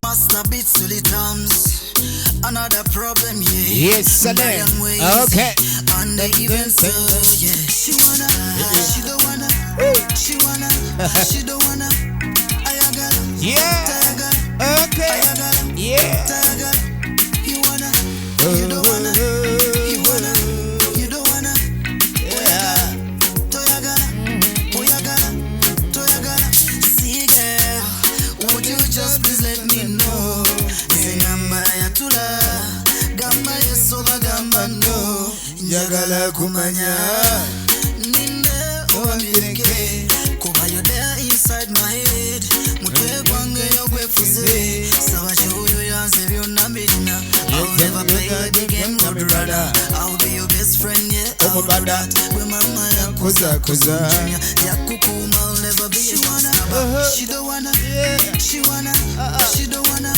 Master beats till it comes. Another problem, yeah. Yes, sir. Brian Ways. Okay. And they even so, yeah. She wanna, she don't wanna, she wanna, she don't wanna. Ayagala, Yeah. tayagala, Okay. ayagala, Yeah. tayagala. You wanna, you don't wanna, you wanna, you don't wanna. Yeah. Toyagala, oyagala, toyagala. See girl, would you just please let me know? Nze ngamba yatula, gamba yes oba gamba no. Njagala kumanya. Ninde oba mbireke, kuba you're there inside my head. Mutwe gwange yogwefuze, saba kyoyo yanze byonna mbirina. I'll never play the game, God brother. I'll be your best friend, yeah, I'll do that. Gwe mama Kuza, kuza. Yakukuma, I'll never be she wanna, she don't wanna, she wanna, she don't wanna.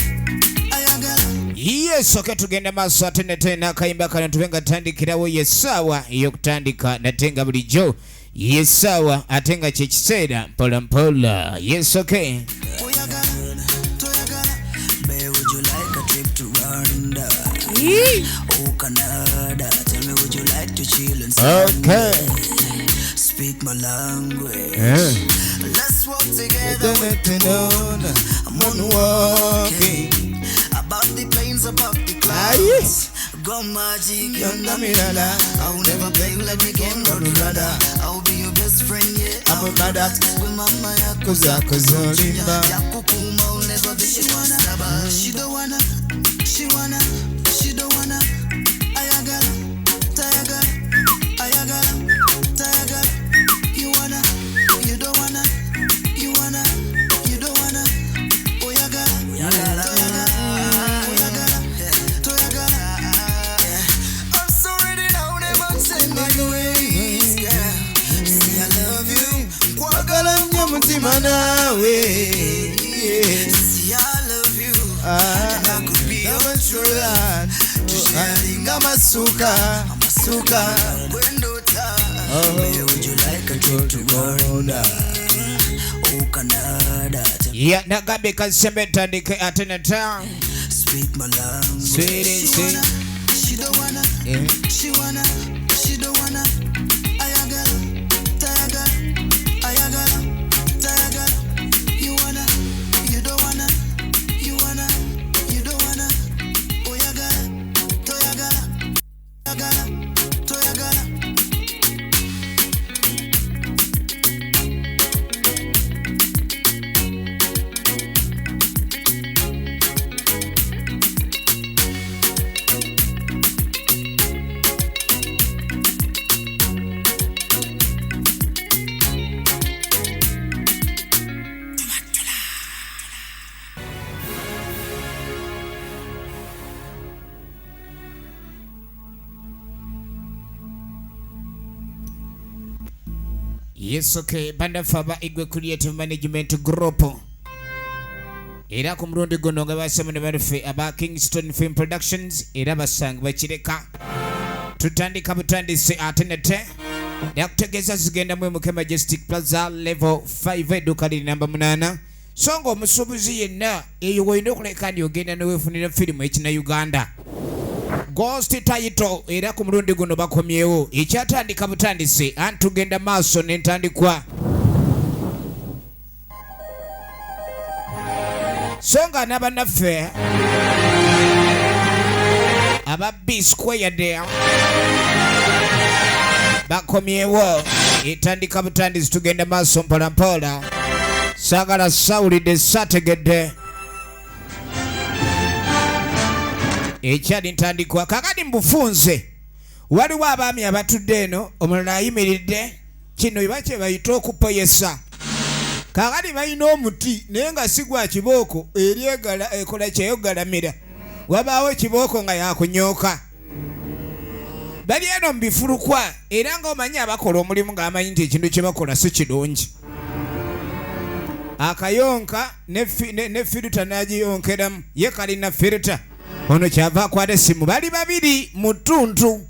Ayagala. Yes, okay, tugenda maaso ate nate n'akayimba kano tube nga tutandikirawo. Yessaawa ey'okutandika nate nga bulijjo yessaawa ate nga kyekiseera mpola mpola. Yes, okay. Oyagala, toyagala. Babe, would you like a trip to Rwanda? Oh, Canada. Tell me, would you like to chill and Okay. speak my language? Yeah. Let's walk together with the moon. I'm Moonwalking. Above the plains, above the clouds. Go magic, yonder mirala. I'll never play like the game, God brother. I'll be your best friend, yeah. I'm a brother. Gwe mama Kuza, kuza, olimba. Yakukuma, I'll never be she wanna. She don't wanna, she wanna, she don't wanna. Ayagala, tayagala, ayagala, tayagala. You wanna, you don't wanna, you wanna, you don't wanna. Oyagala, toyagala, oyagala, toyagala. Yeah. I'm so ready now, never take my ways, girl. See, I love you. Kwagala nnyo mutima naawe. Yeah. See, I love you. Ah. And I could be your true love. Tusharinga amasuka amasuka. Gwendota. Oh. Babe, would you like a trip to Rwanda? Oh, Canada. Tell Ya nagambye kasembe ntandike ate nata. Speak my language. Sweetie, She sweet. wanna, she don't wanna, she wanna, she don't wanna. Ayagala, tayagala, ayagala, tayagala. You wanna, you don't wanna, you wanna, you don't wanna. Oyagala, toyagala, ayagala, toyagala. Yes, okay. Bannaffe aba Igwe Creative Management Group era ku mulundi guno nga basemu ne baffe aba Kingston Film Productions era basanga bakireka tutandika butandisi ate nate nakutegeeza zigenda mu MK Majestic Plaza level 5 edduuka liri namba 8 so nga omusuubuzi yenna eyo wolina okuleka ndi ogenda neweefunira firimu ekina Uganda Ghost Title era ku mulundi guno bakomyewo ekyatandika butandisi anti tugenda maaso n'entandikwa so nga n'abannaffe aba B Squared bakomyewo etandika butandisi tugenda maaso mpola mpola saagala sawulidde sategedde ekyali ntandikwa kakati mbufunze waliwo abaami abatudde eno omulala ayimiridde kino eba kye bayita okupoyesa kakati balina omuti naye nga si gwa kibooko eri egala ekola kyeyogalamira wabaawo kibooko nga yakunyooka bali eno mu bifulukwa era nga omanyi abakola omulimu ng'amanyi nti ekintu kye bakola si kirungi akayonka ne firuta n'agiyonkeramu ye kalina firuta ono kyava akwata essimu bali babiri mu ttuntu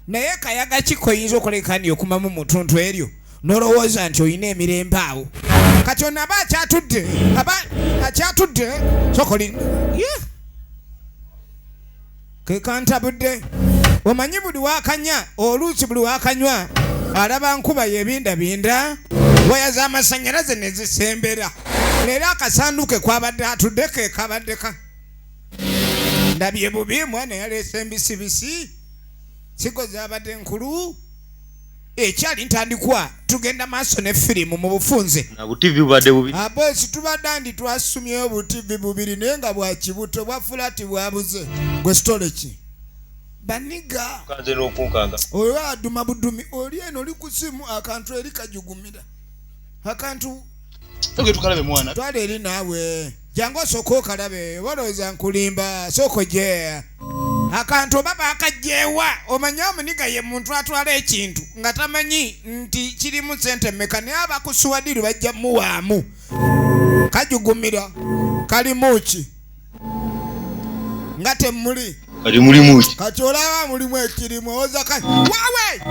naye kayaga ki koyinza okuleka ndi okumamu mu ttuntu eryo n'olowooza nti olina emirembe awo Kati ono aba akyatudde, aba akyatudde sokoli kekantabudde. Omanyi buli wakanya oluusi buli wakanywa alaba nkuba yebindabinda waya z'amasannyalaze ne zisembera. Leero akasanduuke kwabadde atudde ke kabaddeka ndabye bubi. Mwana yaleese embisibisi, sigo zabadde nkulu. Ekyali ntandikwa, tugenda maaso ne firimu mu bufunze. Butivi bubadde bubi. Abosi tubadde andi twasumyeyo butivi bubiri, naye nga bwa kibuto bwa flat bwabuze. Gwe sitole ki baniga? Kanze n'okunkanga. Oyo aduma budumi, oli eno oli ku simu, akantu eri kajugumira akantu. Oge tukalabe mwana. Twala eri naawe, jangu osooka okalabe, oba olowooza nkulimba? Sooka ojje akantu oba baakajjeewa. Omanye omuniga ye muntu atwala ekintu nga tamanyi nti kirimu sente mmeka, naye abakusuwadiru bajja muwaamu. Kajugumira kalimu ki nga temuli? Kati mulimu ki? Kati olaba mulimu ekirimu owoza ka wawe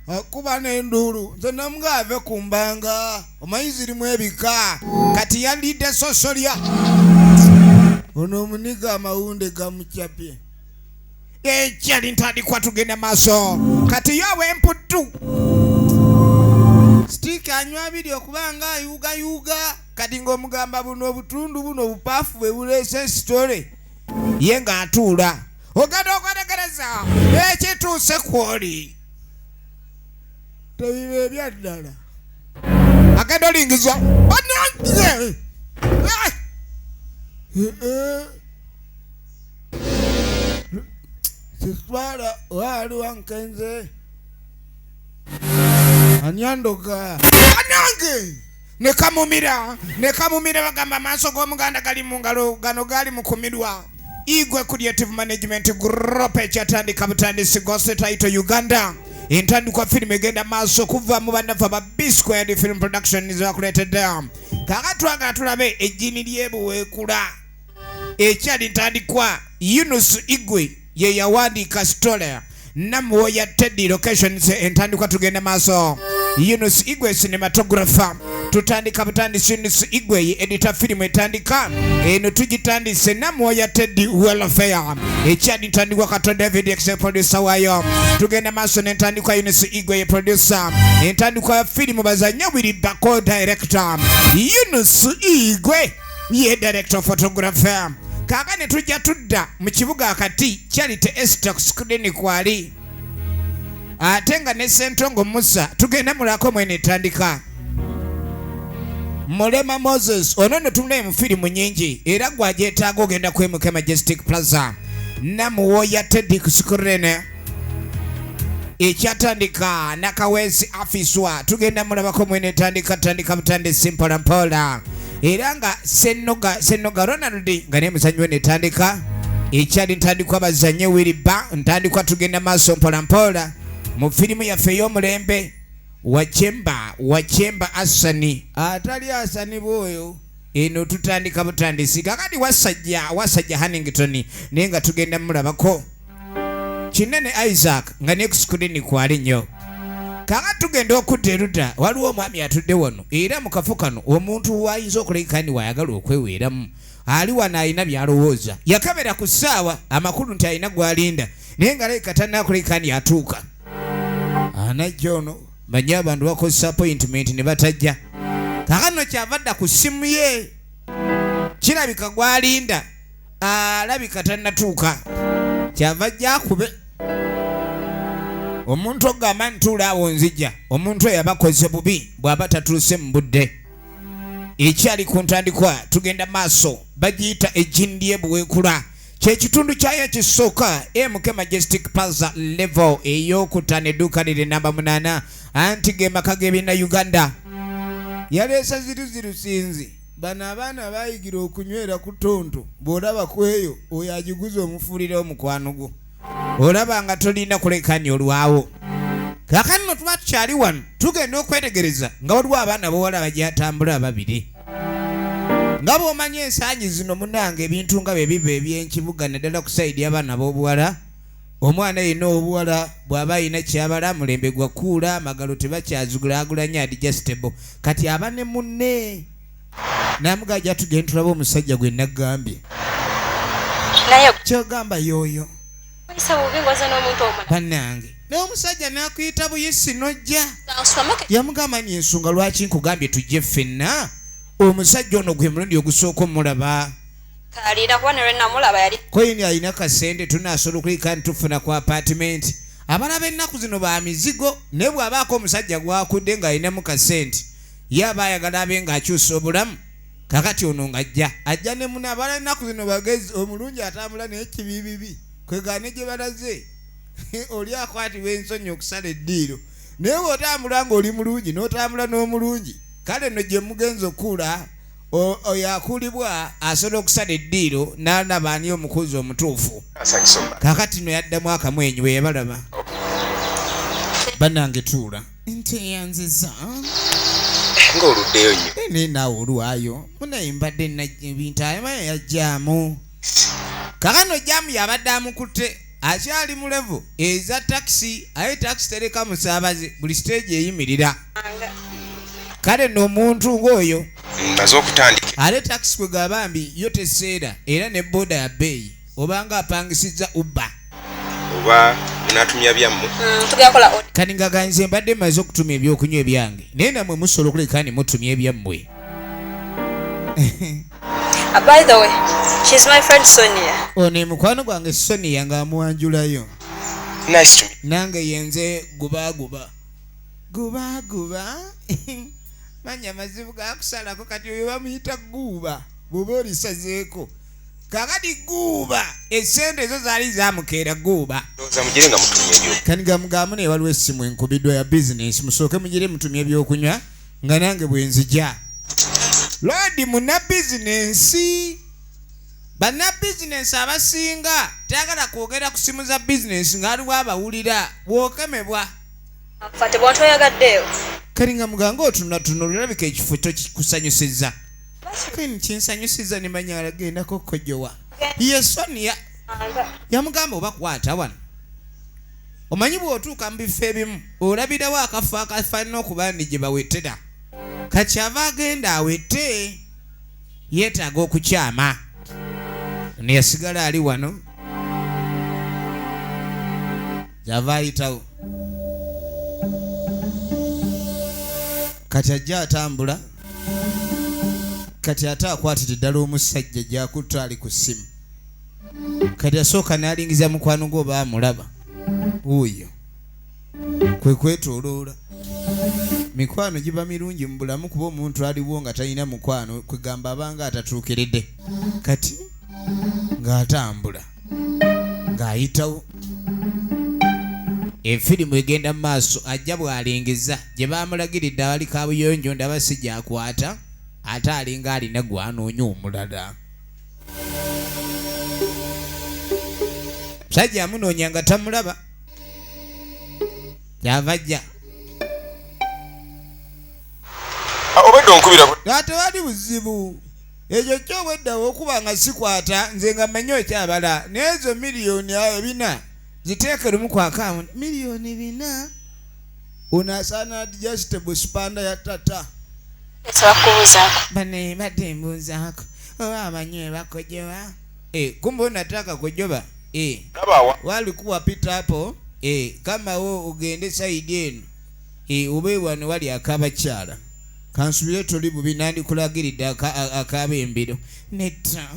akuba n'enduulu. Nze namuga ave ku mbanga, omanyi zirimu ebika. Kati yalidde sosolya ono omuniga, amawunde gamucapye. Ekyali ntandikwa, tugenda maaso. Kati yo aw'emputtu sitiika anywa biri okuba nga ayuugayuuga. Kati ng'omugamba buno obutundu buno obupaafu bwe buleese sitole, ye ng'atuula ogenda okwetegereza ekituuse kwoli tebiba ebyaddala. Agenda olingiza banange. Eh, eh. Siswala waaliwa nkenze anyandoga banange nekamumira nekamumira. Bagamba amaaso g'omuganda gali mu ngalo, gano gali mu kumirwa. Igwe Creative Management Group ekyatandika butandisi gose title Uganda. Entandikwa firimu egenda maaso kuva mu bannaffe aba B Squared Film Productions bakuleetedde. Kaaka twagala tulabe ejjini ly'ebuweekula. Ekyali ntandikwa, Yunus Igwe ye yawandiika story, Namuwoya Teddy locations. Entandikwa tugenda maaso. Yunus Igwe cinematographer. Tutandika butandisi. Yunus Igwe ye editor. Firimu etandika eno tugitandise. Namuwoya Teddy welfare. Ekyali ntandikwa, Kato David ex producer waayo. Tugenda maaso n'entandikwa. Yunus Igwe ye producer. Entandikwa ya firimu bazanye Willy Bako director, Yunus Igwe ye director of photographer. Kaakane tujja tudda mu kibuga akati Charity Esther ku screen kwali, ate nga ne Sentongo Musa tugenda mulako mwene. Etandika Mulema Moses ono nno tumulaye mu firimu nyingi, era gwagyetaaga ogenda kwemuka Majestic Plaza. Namuwoya Teddy ku screen. Ekyatandika Nakawesi afiswa tugenda mulabako mwene. Tandika tandika butandisi mpola mpola, era nga Senoga Senoga Ronald nga naye muzanyi wene. Etandika ekyali ntandikwa bazanye Wiriba. Ntandikwa tugenda maaso mpola mpola mu firimu yaffe ey'omulembe. Wachemba Wachemba Asani atali Asani bwoyo. Eno tutandika butandisi. Kakati Wasajja Wasajja Hannington naye nga tugenda mulabako. Kinene Isaac nga ne ku screen kwali nnyo. Kaka tugenda okudda erudda, waliwo omwami atudde wano, era mu kafo kano omuntu wayinza okulabika ni wayagala okweweeramu. Ali wano alina byalowooza, yakabera ku ssaawa, amakulu nti alina gwalinda, naye nga alabika tannakulabika ni atuuka. Anajja ono manyi abantu bakozesa appointment ne batajja. Kakano kyava dda ku ssimu ye, kirabika gwalinda alabika tannatuuka, kyava ajja akube omuntu ogamba ntuula awo nzija. Omuntu oyo abakoze bubi bw'aba tatuuse mu budde. Ekyali ku ntandikwa, tugenda maaso. Bagiyita ejjini ly'ebuweekula, kyekitundu kyayo ekisooka. MK Majestic Plaza level eyokutaano, edduuka liri namba 8, anti ge maka g'ebina Uganda. Yaleese ziruzirusinzi. Bano abaana bayigira okunywera ku tonto. Bw'olaba ku eyo oyo agiguze omufuulira omukwano gwo, olaba nga tolina kulekani olwawo. Kaakano tuba tukyali wano, tugenda okwetegereza nga waliwo abaana bawala bagyatambula babiri. Nga bw'omanyi ensangi zino munange, ebintu nga bwe biba ebyenkibuga, naddala ku side abaana b'obuwala. Omwana yenna obuwala bw'aba alina kyabala, mulembe gwa kuula amagalo tebakyazigulaagulanya adjustable. Kati aba ne munne namugaa jja tugende tulabe omusajja gwe naggambye. Naye Kyogamba yooyo. Oyisa bubi ng'ozze n'omuntu omulala. Bannange, naye omusajja n'akuyita buyisi n'ojja. Supermarket. Yamugamba ni ensonga lwaki nkugambye tujje ffenna, omusajja ono gwe mulundi ogusooka omulaba. Kalira kuba ne lwe namulaba yali Koyini alina kasente, tunaasobola okulika ntufuna ku apartment. Abalaba ennaku zino ba mizigo, naye bw'abaako omusajja gwakudde ng'alinamu kasente, ye aba ayagala abe ng'akyusa obulamu. Kakati ono ng'ajja ajja ne muna. Abala ennaku zino bagezi, omulungi atambula naye kibibibi kwegaane gye balaze oli akwatibwa ensonyi okusala eddiiro. Naye bw'otambula ng'oli mulungi n'otambula n'omulungi, kale nno gye mugenza okuula oyo akuulibwa asobola okusala eddiiro n'alaba ani omukuzi omutuufu. Asanyusa omubala. Kakati no yaddamu akamwenyu bwe yabalaba. Bannange, tuula nteyanziza. Ng'oluddeyo nnyo. Naye naawe olwayo munaye, mbadde ebintu amanya yajjaamu. Kakano jaamu yabadde amukutte akyali mu level eza takisi, aye takisi tereka musaabaze, buli siteegi eyimirira. Kale nno omuntu ng'oyo Mmaze okutandika. Ate takisi kwe gabambi yo teseera, era ne booda ya bbeeyi obanga apangisizza Uber. Oba munaatumya byammwe? Tugenda kukola order. Kati nga nze mbadde mmaze okutumya ebyokunywa ebyange, naye nammwe musobola okuleka ne mutumya ebyammwe. By the way, she's my friend Sonia. Ono mukwano gwange Sonia, ng'amuwanjulayo. Nice to meet. Nange yenze gubaguba gubaguba manya mazibu gakusalako. Kati oyo bamuyita guuba, bw'oba olisazeeko. Kakati guuba esente ezo zaali zamukeera guuba. Ndowooza mugire nga mutumya ebyo. Kati gamugamu naye waliwo essimu enkubiddwa ya bizinesi, musooke mugire mutumye ebyokunywa nga nange bwe nzija. Lodi muna bizinensi, banna bizinensi abasinga tayagala kwogera ku simu za bizinensi ng'aliwo abawulira bw'okemebwa. Fate bw'ontoyagaddeewo. Kati nga muganga otunatunula, olabika ekifo tokikusanyusiza. Kati kinsanyusiza ne manya agendako kkojowa ye Sonia. Yamugamba oba kwata wano, omanyi bw'otuuka mu bifo ebimu olabirawo akafo akafaanana okuba ndi gye bawetera. Kakyava agenda awete, yeetaaga okukyama. Ono yasigala ali wano, kyava ayitawo. Kati ajja atambula, kati ate akwatira ddala omusajja gyakutta ali ku ssimu. Kati asooka n'alingiza mukwano gwe oba amulaba wuuyo, kwe kwetooloola. Mikwano giba mirungi mu bulamu, kuba omuntu aliwo nga talina mukwano kwegamba abanga atatuukiridde. Kati ng'atambula ng'ayitawo, efirimu egenda mu maaso. Ajja bw'alingiza gye baamulagiridde awali kabuyonjo, ndaba si gyakwata, ate alinga alina gwanoonya omulala. Musajja amunoonya nga tamulaba, kyava ajja. Obedde onkubira. Tewali buzibu, ekyo kyobweddawo okuba nga sikwata nze nga mmanyi okyabala. Naye ezo miliyoni 4 ziteeke lumu ku akawunti. Miliyoni 4, ono asaana adjustable spanner ya tata. Nsaba kubuuzaako. Bane badde mbuuzaako oba amanyi bakojoba. Eh, kumbe unataka kujoba eh. Labawa. Walikuwa pita hapo eh, kama wo ugende side eno eh, ube wano wali akabakyala. Kansubire toli bubi, nandikulagiridde akabembiro netta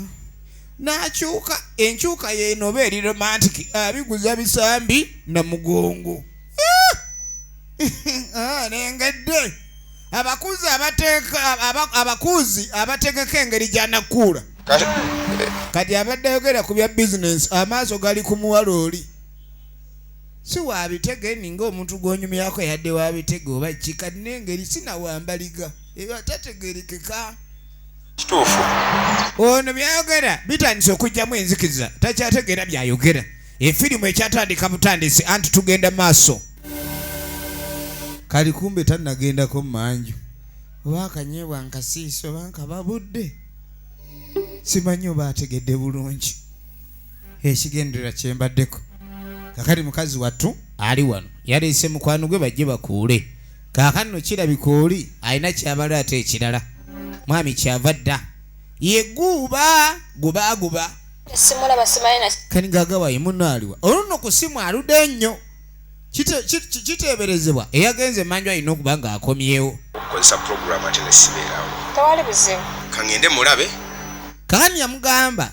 n'akyuka enkyuka yeeno oba eri romantic, abiguza bisambi na mugongo. Ah, nengedde abakuzi abateeka abakuzi abategeka engeri gy'anakuula. Kati abadde ayogera ku bya bizinensi, amaaso gali ku muwala oli si wabitege, ninga omuntu gw'onyumyako yadde wabitege oba ki. Kati n'engeri sinawambaliga eba tategerekeka. Kituufu. Ono byayogera bitandise okugyamu enzikiza, takyategeera byayogera. Efirimu ekyatandika butandisi, anti tugenda maaso. Kali kumbe tannagendako mumanju oba akanyeebwa nkasiisa oba nkababudde, simanyi oba ategedde bulungi ekigenderera kyembaddeko. Kakati mukazi wattu ali wano yaleese mukwano gwe bajje bakuule. Kaakano kirabika oli alina kyabala ate ekirala. Mwami kyava dda yeguuba gubaaguba. Simulaba simanyi na Kani gagawayi munno aliwa? Olwo nno ku simu aludde nnyo. Kiteeberezebwa eyagenze emanju alina okuba ng'akomyewo. Okukozesa program ate ne sibeerawo. Tewali buzibu. Kangende mulabe. Kakani yamugamba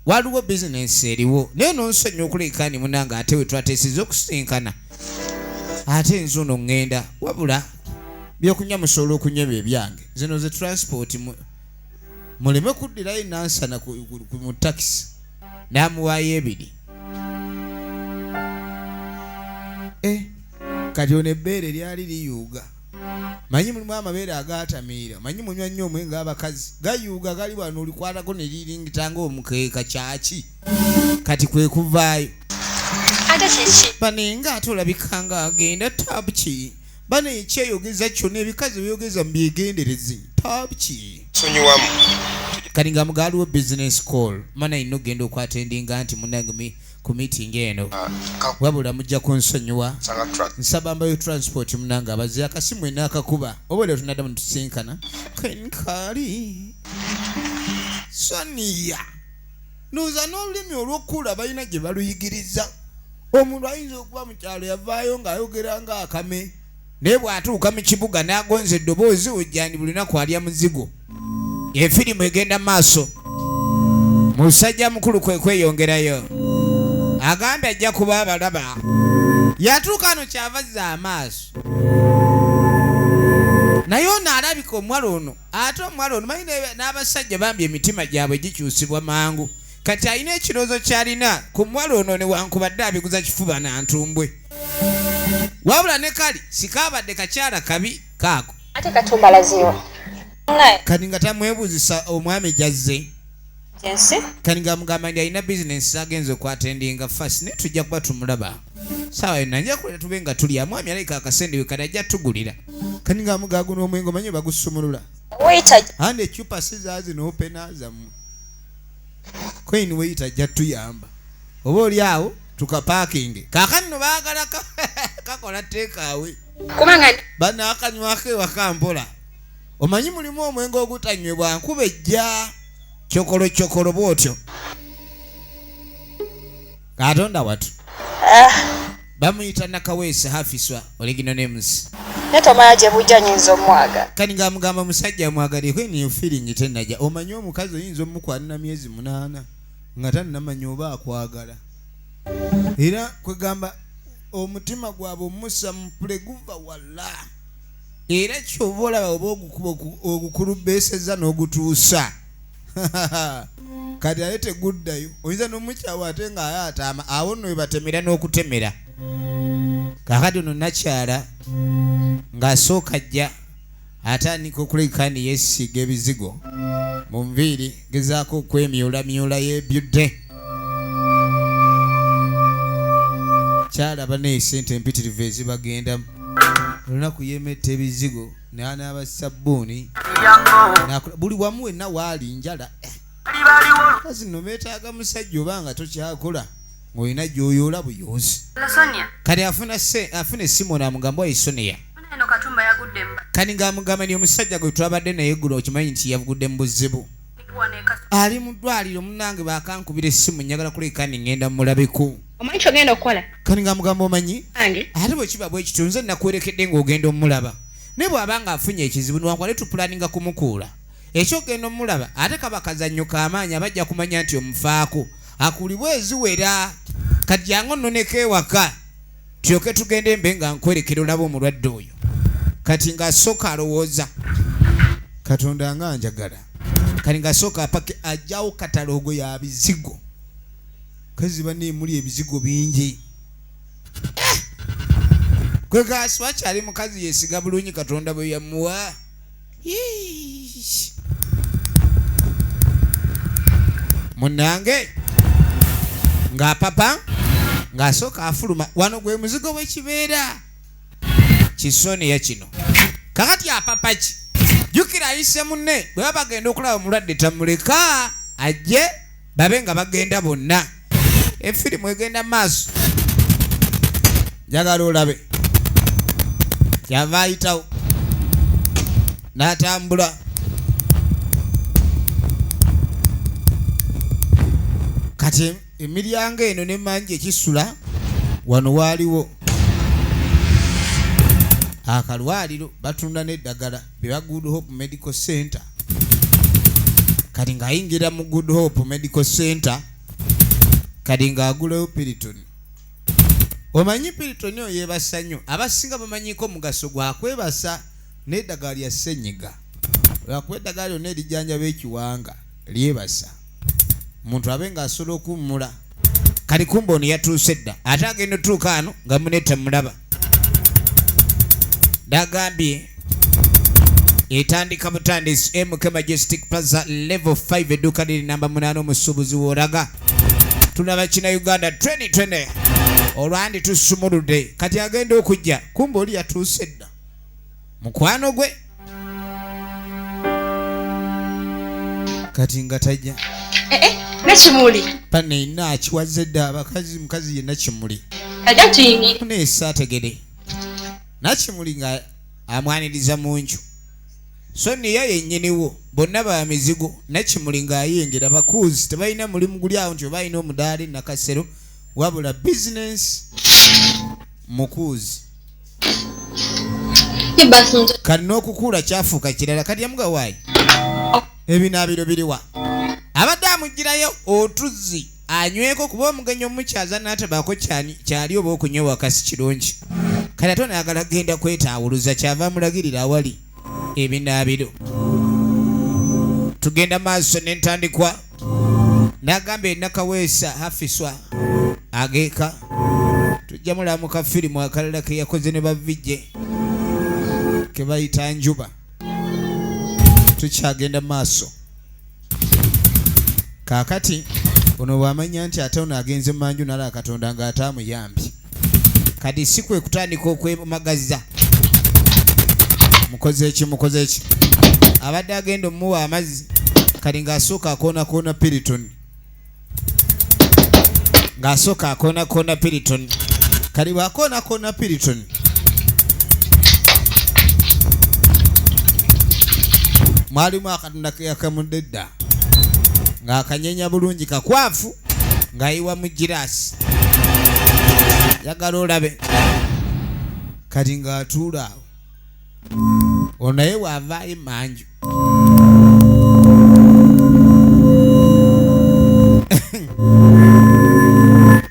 waliwo bizinensi eriwo naye nonsonyi okuleka ni munange ate we twateesezza okusinkana ate nze ono ŋŋenda wabula byokunywa musobola okunywa ebyo ebyange zino ze transport muleme kuddirayo nansana mu takisi n'amuwaayo ebiri. Kati ono ebbeere lyali liyuuga. Manyi mulimu amabeere agaatamiira, manyi munywa nnyo omwenge abakazi gayuuga gali wano olikwatako ne liringita ng'omukeeka kyaki. Kati kwe kuvaayo. Ate kiki? Banenga ate olabika nga agenda taabu ki? Bano ekyeyogeza kyonna ebikazi byogeza mubyegendereze taabu ki? Sonyiwamu. Kati nga mugaaliwo business call mana alina okugenda okwatendinga nti munnange ku meeting eno. Wabula mujja kunsonyiwa. Nsaba mbayo transport munange abazze akasimu enaakakuba oba olwo tunaddamu tusinkana. Kenkali Sonia ndowooza n'olulimi olw'okukula balina gye baluyigiriza. Omuntu ayinza okuba mu kyalo yavaayo ng'ayogera ng'akame naye bw'atuuka mu kibuga n'agonza eddoboozi ojjani buli lunaku alya muzigo. Efirimu egenda maaso. Musajja mukulu kwe kweyongerayo. Agambye ajja kuba abalaba. Yatuuka ano kyava azza amaaso. Naye ono alabika omuwala ono ate omuwala ono manyi n'abasajja bambi emitima gyabwe gikyusibwa mangu. Kati alina ekirowoozo ky'alina ku muwala ono newankubadde abiguza kifuba na ntumbwe. Wabula ne kali sikaabadde kakyala kabi kaako. Ate Katumba alazeewa? Kati nga tamwebuuzisa omwami gy'azze. Ensi? Kati nga amugamba nti alina bizinensi agenze okwatendinga fast naye tujja kuba tumulaba. Saawa yonna nja kuleeta tube nga tulya. Mwami alabika akasente we kali ajja tugulira. Kati nga amugamba guno omwenge omanyi bagusumulula. Waiter. Andi eccupa si zaazino opena zammwe. Queen waiter ajja tuyamba. Oba oli awo tukapaakinge. Kaakano nno baagala kakola take away. Kubanga Banaakanywako ewaka mpola. Omanyi mulimu omwenge ogutanywebwa nkuba ejja kyokolo kyokolo bw'otyo. Katonda watu. Bamuyita Nakaweesi Hafiswa original names. Naye tomanya gye bujja nyinza omwagala. Kati ng'amugamba musajja amwagala when you feeling tennajja. Omanyi omukazi oyinza omukwanira myezi 8 nga tannamanya oba akwagala. Era kwegamba omutima gwabwe omusa mupule guva wala. Era ky'oba olaba oba ogukulubeesezza n'ogutuusa. Kati ate teguddayo. Oyinza n'omukyawa ate ng'ayaataama awo nno we batemera n'okutemera. Kaakati ono nakyala ng'asooka ajja atandika okulabika nti yeesiiga ebizigo mu nviiri gezaako okwemyulamyula yeebyudde. Kyalaba n'esente empitirivu ezibagendamu. Olunaku yeemetta ebizigo n'anaaba sabbuuni n'akola buli wamu wenna waali njala. Kazi nno beetaaga musajja oba nga tokyakola ng'olina gy'oyoola buyoozi. Kati afuna essimu n'amugamba oyi Sonia. Kati ng'amugamba nti omusajja gwe twabadde naye eggulo okimanyi nti yavugudde mu buzibu. Ali mu ddwaliro munnange baakankubira essimu njagala kuleka ni ŋŋenda mmulabeko. Omanyi ky'ogenda okukola? Kati ng'amugamba omanyi? Ate bwe kiba bwe kityo nze nakwerekedde ng'ogenda omulaba. Naye bw'aba ng'afunye ekizibu newankubadde tupulaninga kumukuula. Eky'okugenda omulaba ate kaba kazannyo k'amaanyi abajja kumanya nti omufaako. Akuulibwe eziwera. Kati jangu onnoneko ewaka tulyoke tugende mbe nga nkwerekera olabe omulwadde oyo. Kati ng'asooka alowooza Katonda nga njagala. Kati ng'asooka apake ajjawo kataloogo ya bizigo. Kazi banne muli ebizigo bingi. Kwe kaasi wakyali mukazi yeesiga bulungi Katonda bwe yamuwa. Munnange ng'apapa ng'asooka afuluma wano gwe muzigo bw'ekibeera Kisonia kino. Kakati apapa ki? Jjukira ayise munne bwe baba bagenda okulaba omulwadde tamuleka ajje babe nga bagenda bonna. Efirimu egenda maaso. Njagala olabe. Kyava ayitawo n'atambula. Kati emiryango eno ne mangi ekisula wano waaliwo akalwaliro batunda n'eddagala beba Good Hope Medical Center. Kati ng'ayingira mu Good Hope Medical Center, kati ng'agulayo Piriton. Omanyi Piriton oyo yeebasa nnyo, abasinga bamanyiko omugaso gwa kwebasa n'eddagala lya ssenyiga. Lwakuba eddagala lyonna erijjanjaba ekiwanga lyebasa, omuntu abe ng'asobola okuwummula. Kati kumbe ono yatuuse dda, ate agenda otuuka ano nga munne temulaba. Ndagambye etandika butandisi MK Majestic Plaza level 5 edduuka liri namba 8 omusuubuzi w'oraga. Tulaba kina Uganda 2020 olwandi tusumuludde. Kati agenda okujja kumbe oli yatuuse dda mukwano gwe, kati nga tajja. Nakimuli pane ina akiwazze dda abakazi, mukazi ye Nakimuli ajja tuyingire nesaategere. Nakimuli nga amwaniriza mu nju, so niye yennyiniwo bonna ba mizigo. Nakimuli ng'ayingira, bakuuzi tebalina mulimu guli awo nti oba alina omudaali Nakasero, wabula bizinensi mukuuzi. Kati n'okukuula kyafuuka kirala. Kati yamuga waayi ebinaabiro biriwa, abadde amugirayo otuzzi anyweko kuba omugenyi omukyaza n'atabaako kyali oba okunywa wakasi kirungi. Kati ate onayagala genda kwetaawuluza, kyava amulagirira awali ebinaabiro. Tugenda maaso n'entandikwa. N'agamba Nakaweesa Hafiswa ageeka tujja mulamuka firimu akalala ke yakoze ne bavijje ke bayita Njuba. Tukyagenda maaso. Kaakati ono bw'amanya nti ate ono agenze manju n'alaba Katonda ng'ate amuyambye, kati si kwe kutandika okwemagaza. Mukoze eki, mukoze eki, abadde agenda omuwa amazzi, kati ng'asooka akoonakoona Piriton, ng'asooka akoonakoona Piriton. Kati bw'akoonakoona Piriton mwalimu akatunda ke yakamudde dda ng'akanyenya bulungi kakwafu ng'ayiwa mu giraasi. Njagala olabe. Kati ng'atuula awo, ono naye bw'avaayo emmanju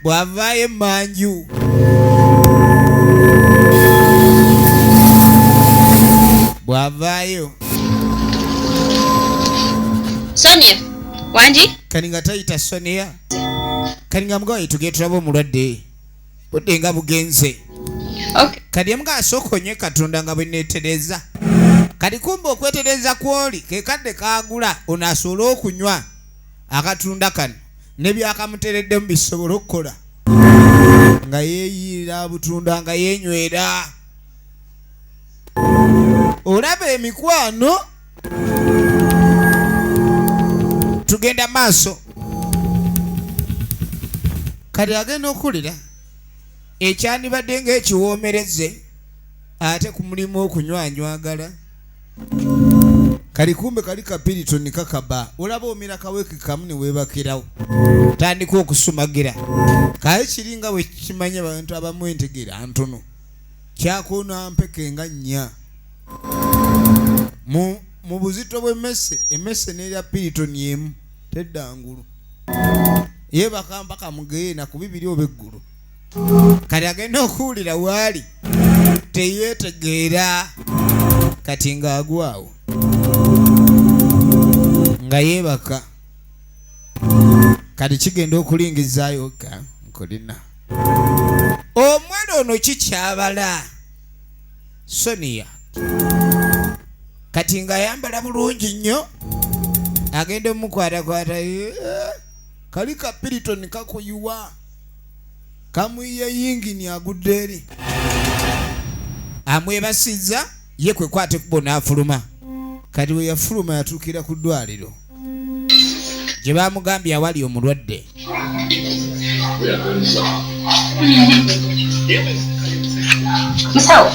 bw'avaayo emmanju bw'avaayo Sonia wangi. Kati nga tayita Sonia, kati nga mugawayi tugende tulabe omulwadde, budde nga bugenze. Kati emuga asooka onywe Katonda nga bwe neetereza. Kati kumbe okwetereza kwoli ke kadde kaagula ono asobole okunywa akatunda kano ne byakamutereddemu bisobole okukola, nga yeeyiira butunda nga yeenywera. Olaba emikwano. Tugenda maaso. Kati agenda okuwulira ekyandibadde ng'ekiwoomereze ate ku mulimu okunywanywagala. Kali kumbe kali Kapiritoni kakaba, olaba omira kaweke kamu ne weebakirawo, tandika okusumagira. Kaye kiringa bwe kimanya abantu abamu entegeera ntono, kyakoona mpeke nga nnya mu buzito bw'emmese, emmese n'erya Piritoni emu tedda ngulu, yeebaka mpaka mugeena ku bibiri oba eggulu. Kati agenda okuwulira waali teyeetegeera, kati ng'agwawo nga yeebaka. Kati kigenda okulingizaayo ka nkulina omwana ono kikyabala Sonia, kati ng'ayambala bulungi nnyo, agenda omukwatakwata, kali ka Piriton kakuyiwa kamuyiye yingini agudde eri, amwebasizza ye kwe kwata ekkubo n'afuluma. Kati bwe yafuluma yatuukira ku ddwaliro gye baamugambye awali omulwadde. Musawo.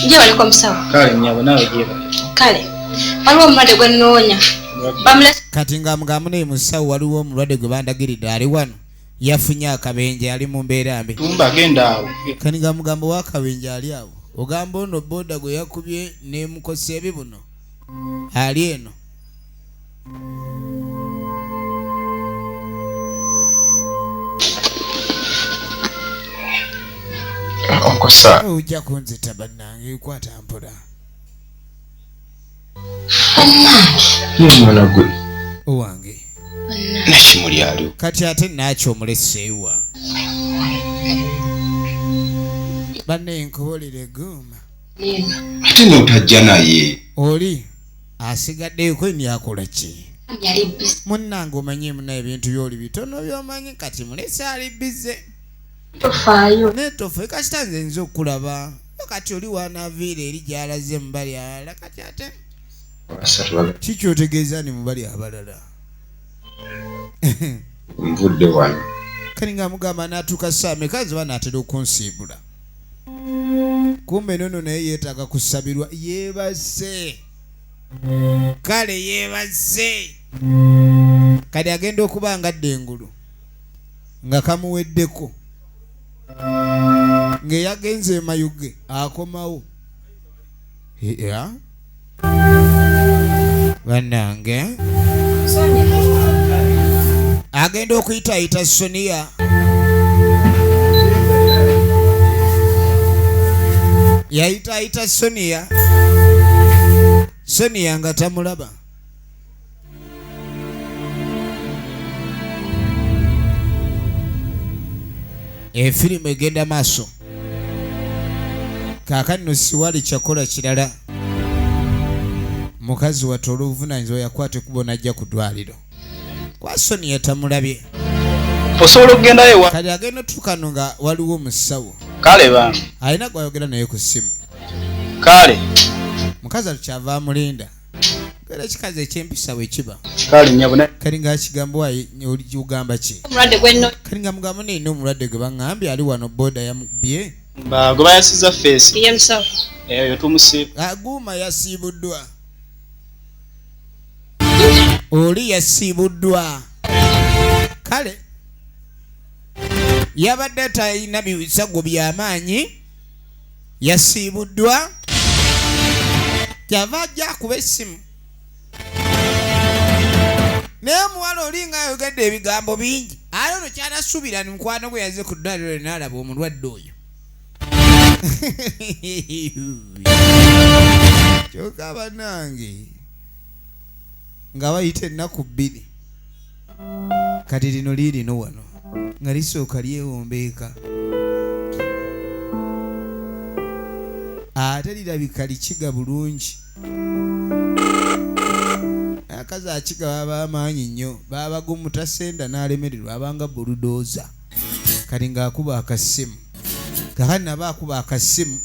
Gyebaleko musawo. Kale nnyabo, naawe gyebale. Kale. Waliwo omulwadde gwe nnoonya. Bamulese Kati nga mugambo naye musawo, waliwo omulwadde gwe bandagiridde ali wano, yafunye akabenje, ali mu mbeera mbi. Tumba genda awo. Kati nga mugambo w'akabenje ali awo, ogamba ono boda gwe yakubye nemukosa ebibuno ali eno. Onkosa. Ojja kunzita bannange, kwata mpola. Ye mwana gwe. Owange. Nakimuli aliwo. Kati ate nakyo omuleseewa banne, nkubuulire guuma. Ate n'otajja naye. Oli asigaddeyo kweni akola ki? Yali busy. Munnange, omanyi muna ebintu byoli bitono byomanyi, kati mulese ali busy. Tofaayo. Naye tofe, kasita nze nze okulaba kati oli wanaaviira eri gy'alaze mubali abalala, kati ate Basatu baga. kikyotegeeza ni mubali abalala. Nvudde wano. Kati nga mugamba n'atuuka saameka ziba naatera okunsiibula, kumbe nono naye yeetaaga kusabirwa, yeebase. Kale yeebase, kati agenda okuba nga adda engulu nga kamuweddeko ng'eyagenze emayuge akomawo. Ya bannange, agenda okuyitayita Sonia, yayitayita Sonia, Sonia nga tamulaba. Efirimu egenda maaso. Kaakano siwali kyakola kirala, mukazi wattu olw'obuvunanyizibwa yakwata ekkubo n'ajja ku ddwaliro kwa Sonia tamulabye. Osobola okugendayo ewa. Kati agenda otuukano nga waliwo omusawo. Kale bambi. Alina gwayogera naye ku ssimu. Kale. Mukazi atu kyava amulinda era ekikazi ekyempisa bwe kiba. Kale nnyabo na. Kali nga kigambo wayi ugamba ki? Omulwadde gwe nnoonya. Kali nga mugamba nina omulwadde gwe baŋŋambye ali wano, boda yamukubye. Ba gwe bayasiza feesi. Ye musawo. Eyo tumusiiba. Aguuma yasiibuddwa, oli yasiibuddwa. Kale yabadde talina bisago byamaanyi, yasiibuddwa, kyava ajja akuba essimu. Naye omuwala oli nga ayogedde ebigambo bingi, ate ono kyanasuubira ni mukwano gwe yaze ku ddwaliro n'alaba omulwadde oyo. Kyokka bannange nga bayita ennaku 2, kati lino liirino wano nga lisooka lyewombeeka, ate lirabika likiga bulungi. Akazi akiga baba amaanyi nnyo, baba gumutasenda n'alemererwa, abanga buludooza. Kati ng'akuba akasimu, kakati naba akuba akasimu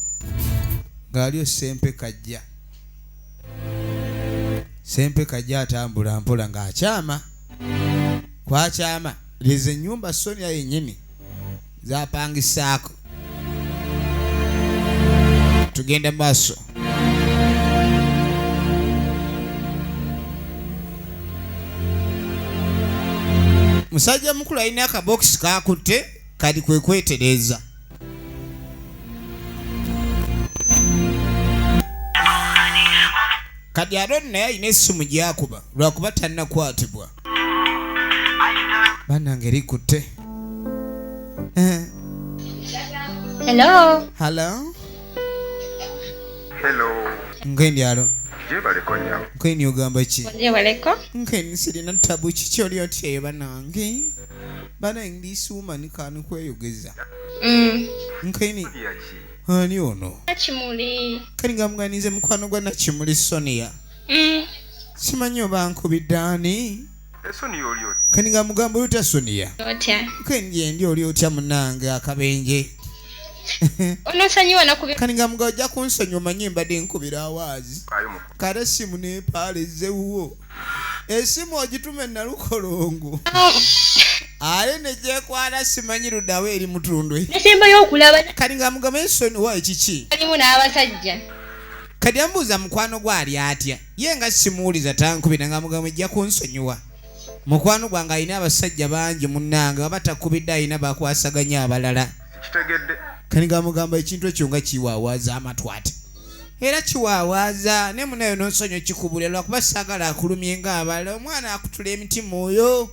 ng'aliyo Sempe kajja. Sempe kajja atambula mpola ng'akyama kwakyama lize ennyumba Sonia yennyini zapangisaako. Tugenda maaso. Musajja mukulu alina akabokisi kakutte, kali kwe kwetereeza. Kati Aaron naye alina essimu gy'akuba lwakuba tannakwatibwa. Bannange likutte. Hello. Hello. Hello. Nkendi alo. Gyebaleko nnyabo. Nkendi ogamba ki? Gyebaleko. Nkendi sirina tabu, kiki oli otya eyo bannange? Bannange this woman kanu kweyogeza. Nkendi. Ani ono? Nakimuli. Kali nga muganize mukwano gwa Nakimuli Sonia. Simanyi oba nkubidde ani? Sonia oli otya? Kali nga mugamba otya Sonia? Otya. Nkendi ndi oli otya munnange akabenje? Onosonyiwa nakubira. Kali nga mugamba ojja kunsonyiwa, omanyi mbadde nkubira awaazi. Kale essimu n'epaala ezzewuwo. Essimu ogitume Nalukolongo. Ale negyekwala simanyi luddawo eri mutundwe. Nesembayo okulaba. Kati nga mugamba ensoni wa ekiki? Alimu n'abasajja. Kati ambuuza mukwano gwe ali atya, ye nga simuwuliza tankubira, nga mugamba ejja kunsonyiwa. Mukwano gwange alina abasajja bangi munnange, baba takubidde alina bakwasaganya abalala. Kitegedde. Kati nga mugamba ekintu ekyo nga kiwaawaaza amatu ate era kiwaawaaza ne munayo n'onsonyi kikubulira lwakuba saagala akulumye ng'abalala. Omwana akutula emitima oyo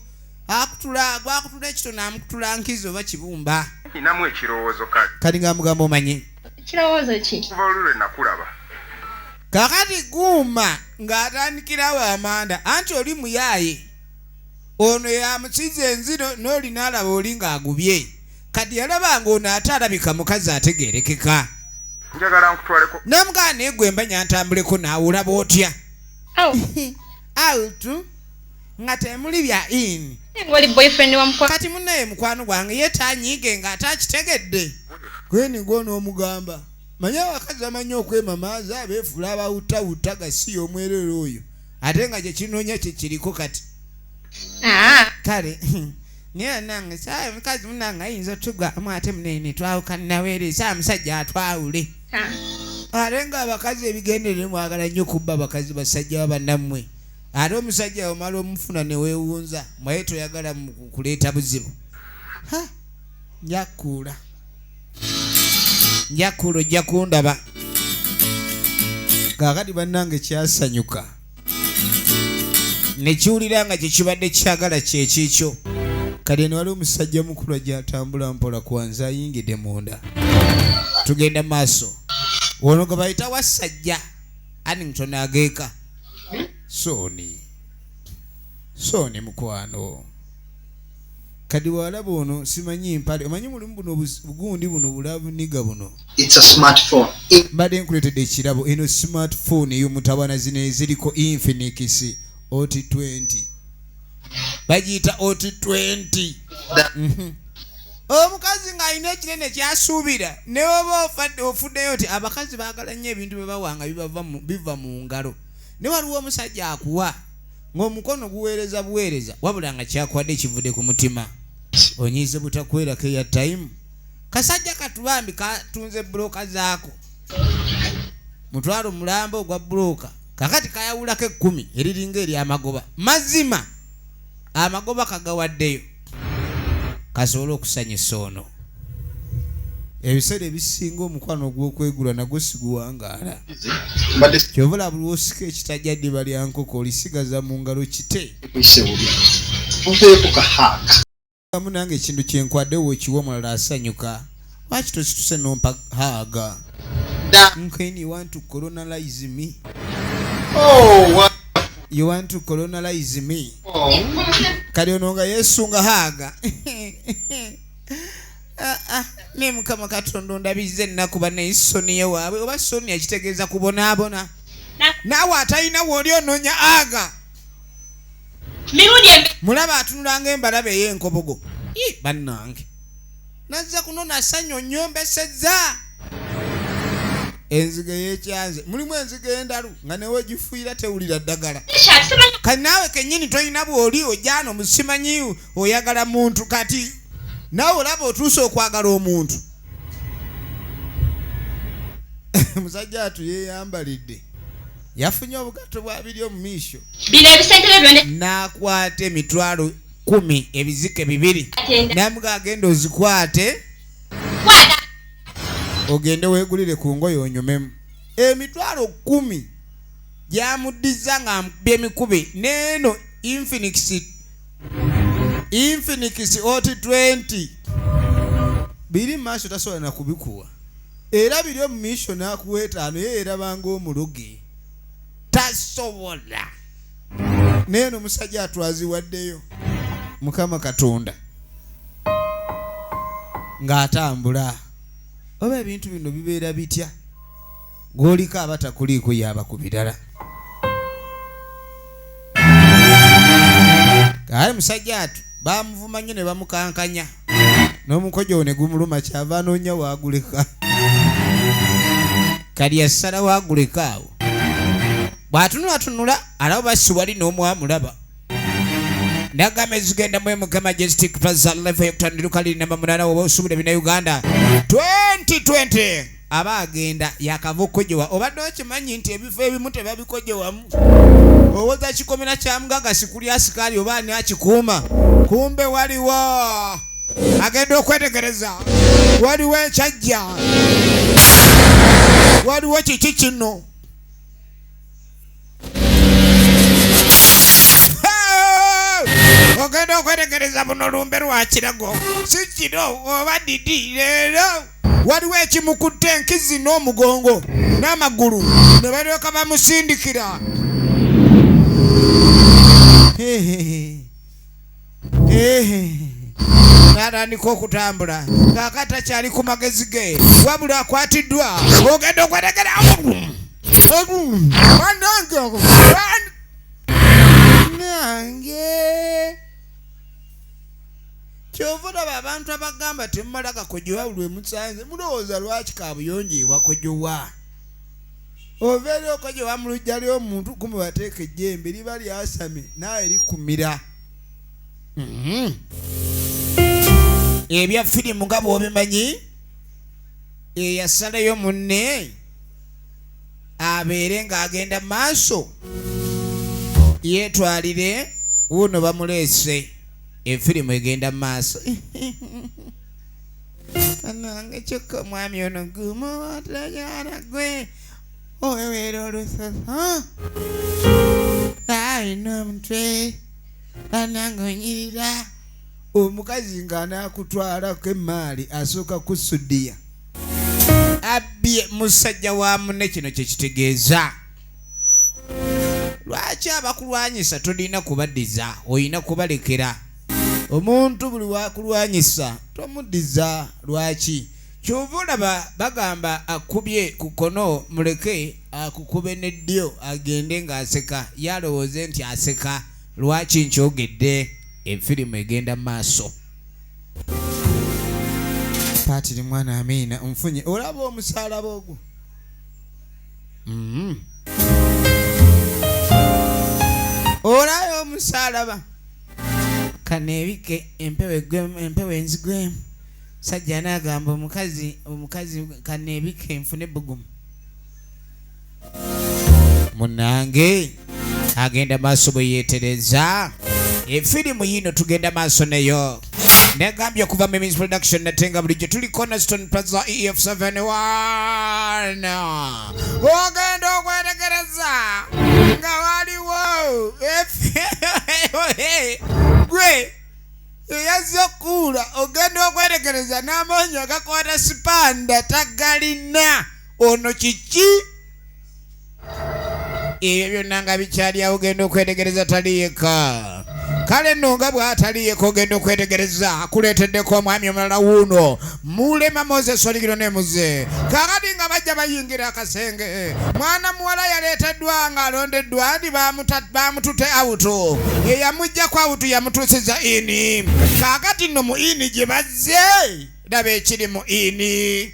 akutula gwakutula ekitono amukutula nkizo oba kibumba. Ninamu ekirowoozo kale. Kati nga mugamba omanyi Ekirowoozo ki? Kuva oluli lwe nakulaba. Kakati guuma ng'atandikirawo amanda anti oli muyaaye ono yamusiza enzino n'oli n'alaba oli ng'agubye. Kati yalaba ng'ono ate alabika mukazi ategeerekeka. Njagala nkutwaleko. Namugamba naye gwe mba ntambuleko naawe olaba otya? Out nga temuli bya in. Ng'oli boyfriend wa mukwano. Kati munnaye mukwano gwange ye tanyiige ng'ate akitegedde. Gweni gw'onoomugamba. Manye abakazi bamanyi okwemamaaza abeefuula abawutawuta gasiya omwerere oyo ate nga kye kinoonya kye kiriko kati. Kale naye nange saa mukazi munange ayinza otugwamu ate munene ne twawukana naweere saa musajja atwawule. Ate nga abakazi ebigenderere mwagala nnyo kubba abakazi basajja babannammwe. Ate omusajja omala omufuna ne weewunza mwaye toyagala kuleeta buzibu. Ha! Njakuula. Njakuula ojja kundaba. Kaakati bannange kyasanyuka. Ne kiwulira nga kye kibadde kyagala kye kikyo. Kati eno waliwo omusajja mukulu ajja atambula mpola kwanza ayingidde munda. Tugenda maaso. Ono gwe bayita Wassajja Annington ageeka. Sooni. Sooni mukwano. Kati walaba ono simanyi mpale omanyi mulimu buno bugundi buno bulabuniga buno. It's a smartphone. Mbadde nkuleetedde ekirabo eno smartphone ey'omutabana zino eziriko Infinix Hot 20. Bagiyita Hot 20. Omukazi ng'alina ekinene ky'asuubira ne oba ofuddeyo nti abakazi baagala nnyo ebintu bye bawanga biva mu ngalo. Ne waliwo omusajja akuwa ng'omukono guweereza buweereza wabula nga kyakwadde kivudde ku mutima. Onyiize butakwerako eya time. Kasajja katubambi katunze bbulooka zaako. Mutwalo mulamba ogwa bbulooka. Kakati kayawulako 10 eriringa ery'amagoba. Mazima amagoba kagawaddeyo. Kasobole okusanyusa ono. Ebiseera ebisinga omukwano ogw'okwegula nagwo siguwangaala. Kyova olaba buli lw'osika ekitajja ddiba lya nkoko olisigaza mu ngalo kite. Nange ekintu kye nkwadde w'okiwa omulala asanyuka. Lwaki tosituse n'ompa haaga? Nkeni, you want to colonize me? Oh, what? You want to colonize me? Kali ono nga yeesunga haaga. Ne Mukama Katonda ondabizza ennaku bannaye Sonia waabwe oba Sonia kitegeeza kubonaabona. Naawe atalina w'oli onoonya aga. Mulaba atunula ng'embalaba ey'enkobogo. Ii, bannange. Nazza kuno nasanya onnyombesezza. Enzige y'ekyanze. Mulimu enzige endalu nga ne wegifuuyira tewulira ddagala. Kati naawe kennyini tolina bw'oli ojja musimanyi oyagala muntu kati naawe olaba otuuse okwagala omuntu. Musajja atu yeeyambalidde. Yafunye obugatto bwa biri omu miisho. Bino ebisente byo byonna. N'akwata emitwalo 10 ebizike 2. N'amuga agenda ozikwate. Kwata. Ogende weegulire ku ngoye onyumemu. Emitwalo 10 gyamuddiza ng'amukubye emikube n'eno Infinix Hot 20. Biri mu maaso tasobola na kubikuwa. Era biri omu miisho n'akuwa 5 ye yeraba ng'omulugi. Tasobola. N'eno omusajja atwaziwaddeyo. Mukama Katonda. Ng'atambula. Oba ebintu bino bibeera bitya? Gw'oliko aba takuliiko y'aba ku birala. Kale musajja atu baamuvuma nnyo ne bamukankanya. N'omukojo ne gumuluma kyava anoonya waaguleka. Kali yasala waaguleka awo. Bw'atunulatunula alaba basi wali n'omwamulaba. Nagamba ezigenda mu MK Majestic Plaza level yokutano edduuka liri namba 8 oba osuubula ebina Uganda 2020 aba agenda yakava okukojowa. Obadde okimanyi nti ebifo ebimu tebabikojowamu? Owoza kikomera kya mugaga sikuli asikaali oba ani akikuuma, kumbe waliwo agenda okwetegereza, waliwo ekyajja, waliwo kiki kino. Ogenda okwetegereza buno lumbe lwa kirago, si kiro oba didi. Leero waliwo ekimukutte enkizi n'omugongo n'amagulu ne balyoka bamusindikira. N'atandika okutambula kaakati takyali ku magezi ge, wabula akwatiddwa. Ogenda okwetegera nange kyova olaba abantu abagamba temumala gakojowa buli lwe musanze, mulowooza lwaki kabuyonjo ewakojowa? Ova eri okojowa mu luggya ly'omuntu, kumbe bateeka ejjembe liba lyasamye naawe likumira. Ebya firimu nga bw'obimanyi, eyasalayo munne abeere ng'agenda mu maaso yeetwalire wuuno bamuleese. Efirimu egenda mu maaso. Banange, kyokka omwami ono gumu atayala gwe oweweera olusoso alina omutwe. Banange, onyirira omukazi ng'anaakutwalako emaali asooka kusudiya abbye musajja wa munne. Kino kye kitegeeza lwaki abakulwanyisa tolina kubaddiza, olina kubalekera. Omuntu buli wakulwanyisa tomuddiza. Lwaki? Kyova olaba bagamba akubye ku kkono muleke akukube n'eddyo, agende ng'aseka, yalowooze nti aseka. Lwaki nkyogedde? Efirimu egenda mu maaso. Paatiri mwana Amiina nfunye, olaba omusaalaba ogwo. Olaba omusaalaba kaneebike empewo eggwemu, empewo enzigwemu. Sajja anaagamba omukazi, omukazi kaneebike nfune ebbugumu. Munange agenda maaso bwe yeetereza efirimu yiino, tugenda maaso neyo. Negambye okuva mu Mims Production, nate nga bulijjo tuli Cornerstone Plaza EF71. Ogenda okwetegereza nga waliwo gwe eyazze okuwula, ogenda okwetegereza n'amaanyi agakwata sipanda tagalina. Ono kiki? Ebyo byonna nga bikyali awo, ogenda okwetegereza tali yekka. Kale nno nga bw'atali yekka, ogenda okwetegereza akuleeteddeko omwami omulala wuuno Mulema Moses Oligiro ne muze. Kakati nga bajja bayingira akasenge, mwana muwala yaleeteddwa ng'alondeddwa nti bamutute out, eyamuggyako out yamutuusiza in. Kaakati nno mu in gye bazze, laba ekiri mu in,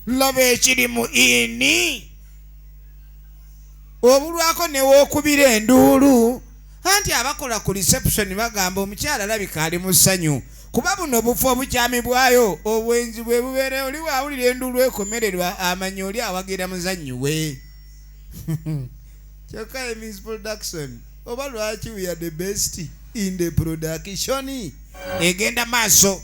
laba ekiri mu in. Obulwako newookubira enduulu, anti abakola ku reception bagamba omukyala alabika ali mu ssanyu, kuba buno bufo obukyamibwayo obwenzi bwe bubeera. Oli waawulira enduulu ekomererwa, amanya oli awagira muzannyi we. Kyokka Emis Production, oba lwaki we are the best in the production? Egenda maaso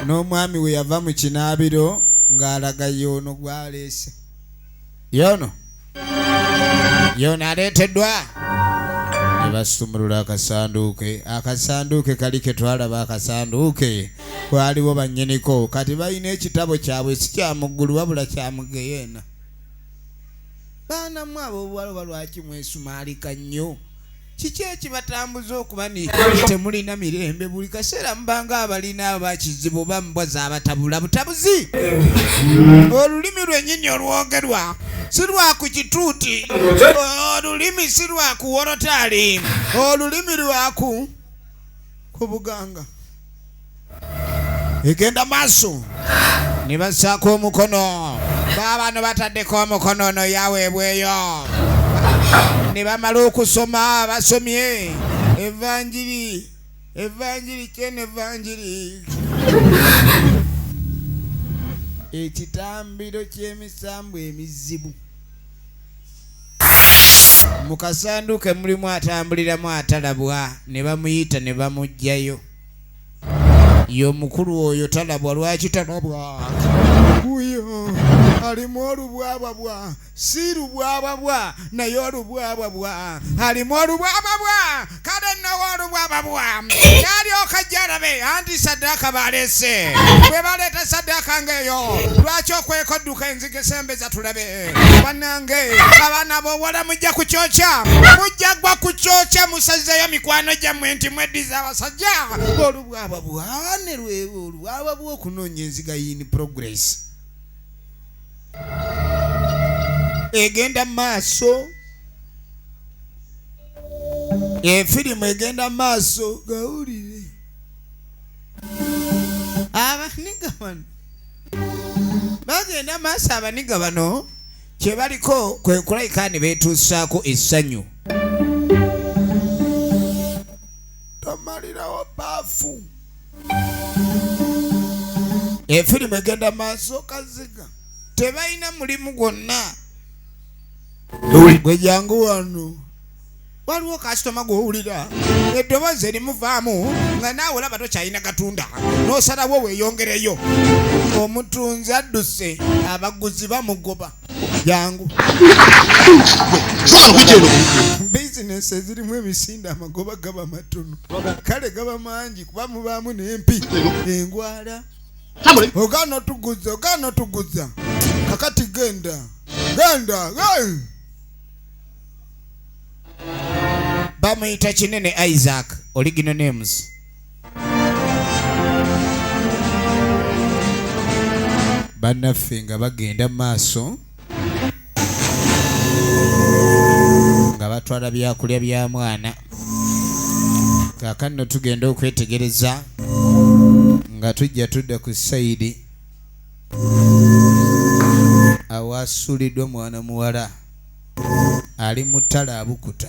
n'omwami we yava mu kinaabiro ng'alaga yoono gwaleese, yoono yoono aleeteddwa ne basumulula akasanduuke. Akasanduuke kali ke twalaba, akasanduuke kwaliwo bannyiniko. Kati balina ekitabo kyabwe, si kya mu ggulu wabula kya mu geyeena. Baana mu ab'obuwala, oba lwaki mwesumaalika nnyo? Kiki ekibatambuza okuba ni temulina mirembe buli kaseera? Mubanga abalina abakizibu oba mbwa zabatabula butabuzi. Olulimi lwennyini olwogerwa si lwa ku kituuti, olulimi si lwa ku worotaali, olulimi lwaku ku buganga. Egenda maaso ne bassaako omukono. Baabano bataddeko omukono, ono yaweebweyo. Ne bamala okusoma basomye evanjiri evanjiri kyene evanjiri ekitambiro ky'emisambu emizibu mu kasanduuke mulimu atambuliramu atalabwa ne bamuyita ne bamuggyayo. Ye omukulu oyo talabwa. Lwaki talabwa? Uyo alimu olubwabwa bwa si lubwabwa bwa naye olubwabwa bwa alimu olubwabwa bwa kale nnawo olubwabwa bwa nalyoka jalabe anti saddaaka baleese bwe baleeta saddaaka ng'eyo lwaki okweka odduka enzige sembeza tulabe bannange abaana b'obuwala mujja kukyokya mujja gwa kukyokya musazeeyo mikwano gyammwe nti mweddiza abasajja olubwabwa bwane lwewo olubwabwa bw'okunoonya enziga in progress egenda maaso efirimu egenda maaso gawulire abaniga bano bagenda maaso abaniga bano kye baliko kwe kulayika ne beetuusaako essanyu tomalirawo baafu efirimu egenda maaso kaziga tebalina mulimu gwonna gwe jangu wano waliwo kasitoma gw'owulira eddoboozi erimuvaamu nga naawe olaba tokyalina gatunda n'osalawo weeyongereyo omutunzi adduse abaguzi bamugoba jangu bizinesi ezirimu emisinde amagoba gaba matono kale gaba mangi kuba mubaamu n'empi engwala ogaana otuguza ogaana otuguza kakati genda genda. Bamuyita Kinene Isaac original names. Bannaffe nga bagenda maaso nga batwala byakulya bya mwana. Kaakano tugenda okwetegereza nga tujja tudda ku sayidi awasuuliddwa mwana muwala ali mu ttale abukuta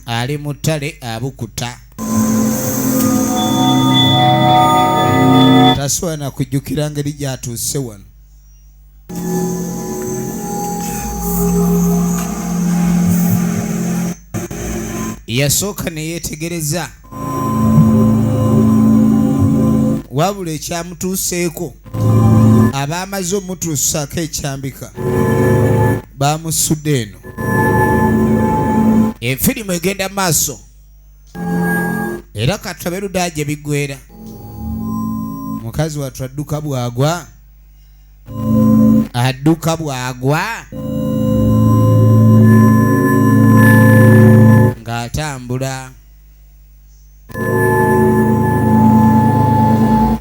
ali mu ttale abukuta tasobola na kujjukira ngeri gy'atuuse wano. Yasooka ne yeetegereza wabula ekyamutuuseeko abaamaze omutuusaako ekyambika bamusudde eno. Efirimu egenda maaso era katulabe ludda gye biggweera. Mukazi wattu adduka bw'agwa adduka bw'agwa ng'atambula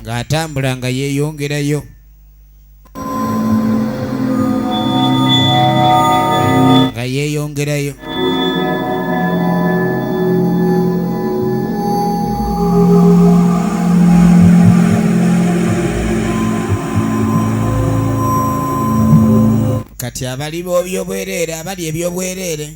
ng'atambula nga yeeyongerayo nga yeeyongerayo. Kati abali b'ebyobwereere abali ebyobwereere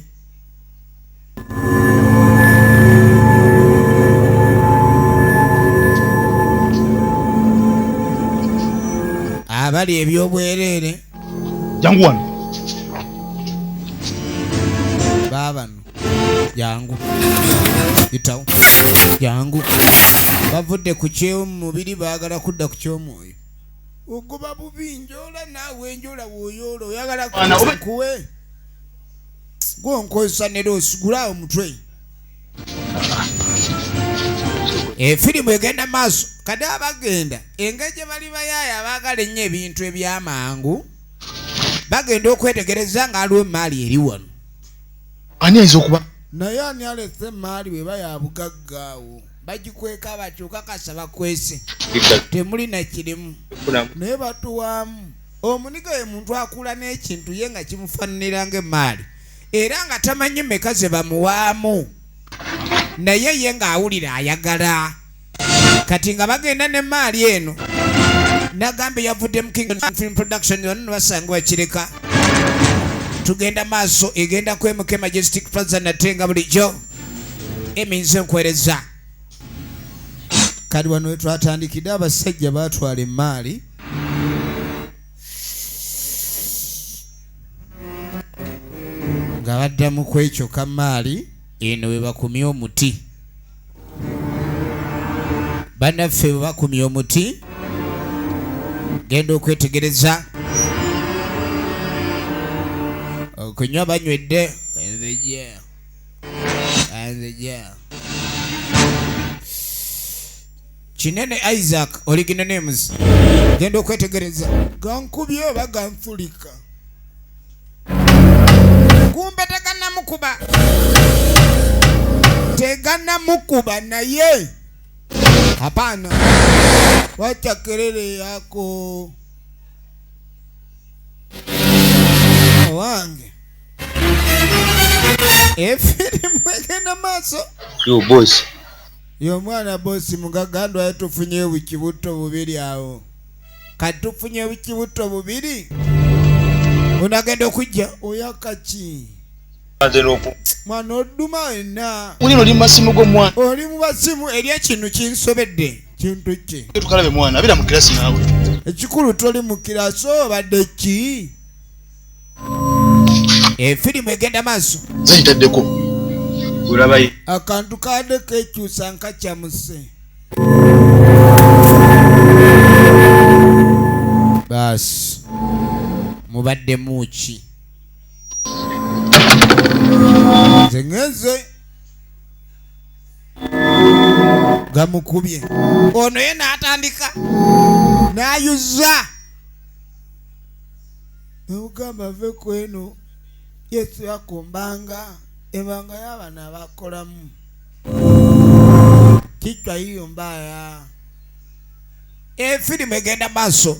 abali ebyobwereere jangu wano baabano jangu itawo jangu bavudde ku kyomubiri baagala kudda ku kyomwoyo. Ogoba bubi njola naawe njola woyoola oyagala kuwe gwonkozesa nera osigula omutwe. Efirimu egenda maaso kati abagenda engeri gye bali bayaaya baagala ennyo ebintu ebyamangu bagenda okwetegereza nga aliwo emaali eri wano. Ani ayinza okuba naye ani alese emaali bweba ya bugagga awo bagikweka batyo kakasa bakwese temuli na kirimu naye batuwaamu. Omuniga ye muntu akula n'ekintu ye nga kimufaananira ng'emaali era nga tamanyi mmeka ze bamuwaamu naye ye ng'awulira ayagala. Kati nga bagenda n'emaali eno nagambe yavudde mu Kingston Film Production yonna basanga bakireka Tugenda maaso, egenda kwemuka Majestic Plaza nate nga bulijjo eminze nkwereza. Kati wano wetwatandikidde abasajja baatwala emmaali. Nga baddamu kwekyo kammaali. Eno we bakumye omuti. Bannaffe bwe bakumye omuti, genda okwetegereza. Okunywa banywedde. Kanzija. Kanzija. Kinene Isaac original names. Genda okwetegereza. Gankubye oba ganfulika. Kumbe tegannamukuba. Tegannamukuba naye. Hapana. Wacha kelele yako. Owange. Efirimu egenda maaso. Yo boss. Yo mwana bosi mugagandwa yatufunye obukibuto bubiri awo. Katufunye obukibuto bubiri. Unagenda okujja oyakaki. Mwana oduma wenna. Munino oli mu masimu go mwana. Oli mu masimu eri ekintu kinsobedde. Kintu ki? Tukalabe mwana, abira mu kirasi naawe. Ekikulu toli mu kirasi obadde ki? Efirimu egenda maaso. Ziyitaddeko. Ulabayi. Akantu kadde kekyusa nkakyamuse. Baasi. Mubaddemu ki? Nze ngenze. Gamukubye. Ono ye n'atandika. N'ayuza. Namugamba ave ku eno. Yesu yakumbanga. Ebanga y'abaana abakolamu. Kichwa hiyo mbaya. Efirimu egenda maaso.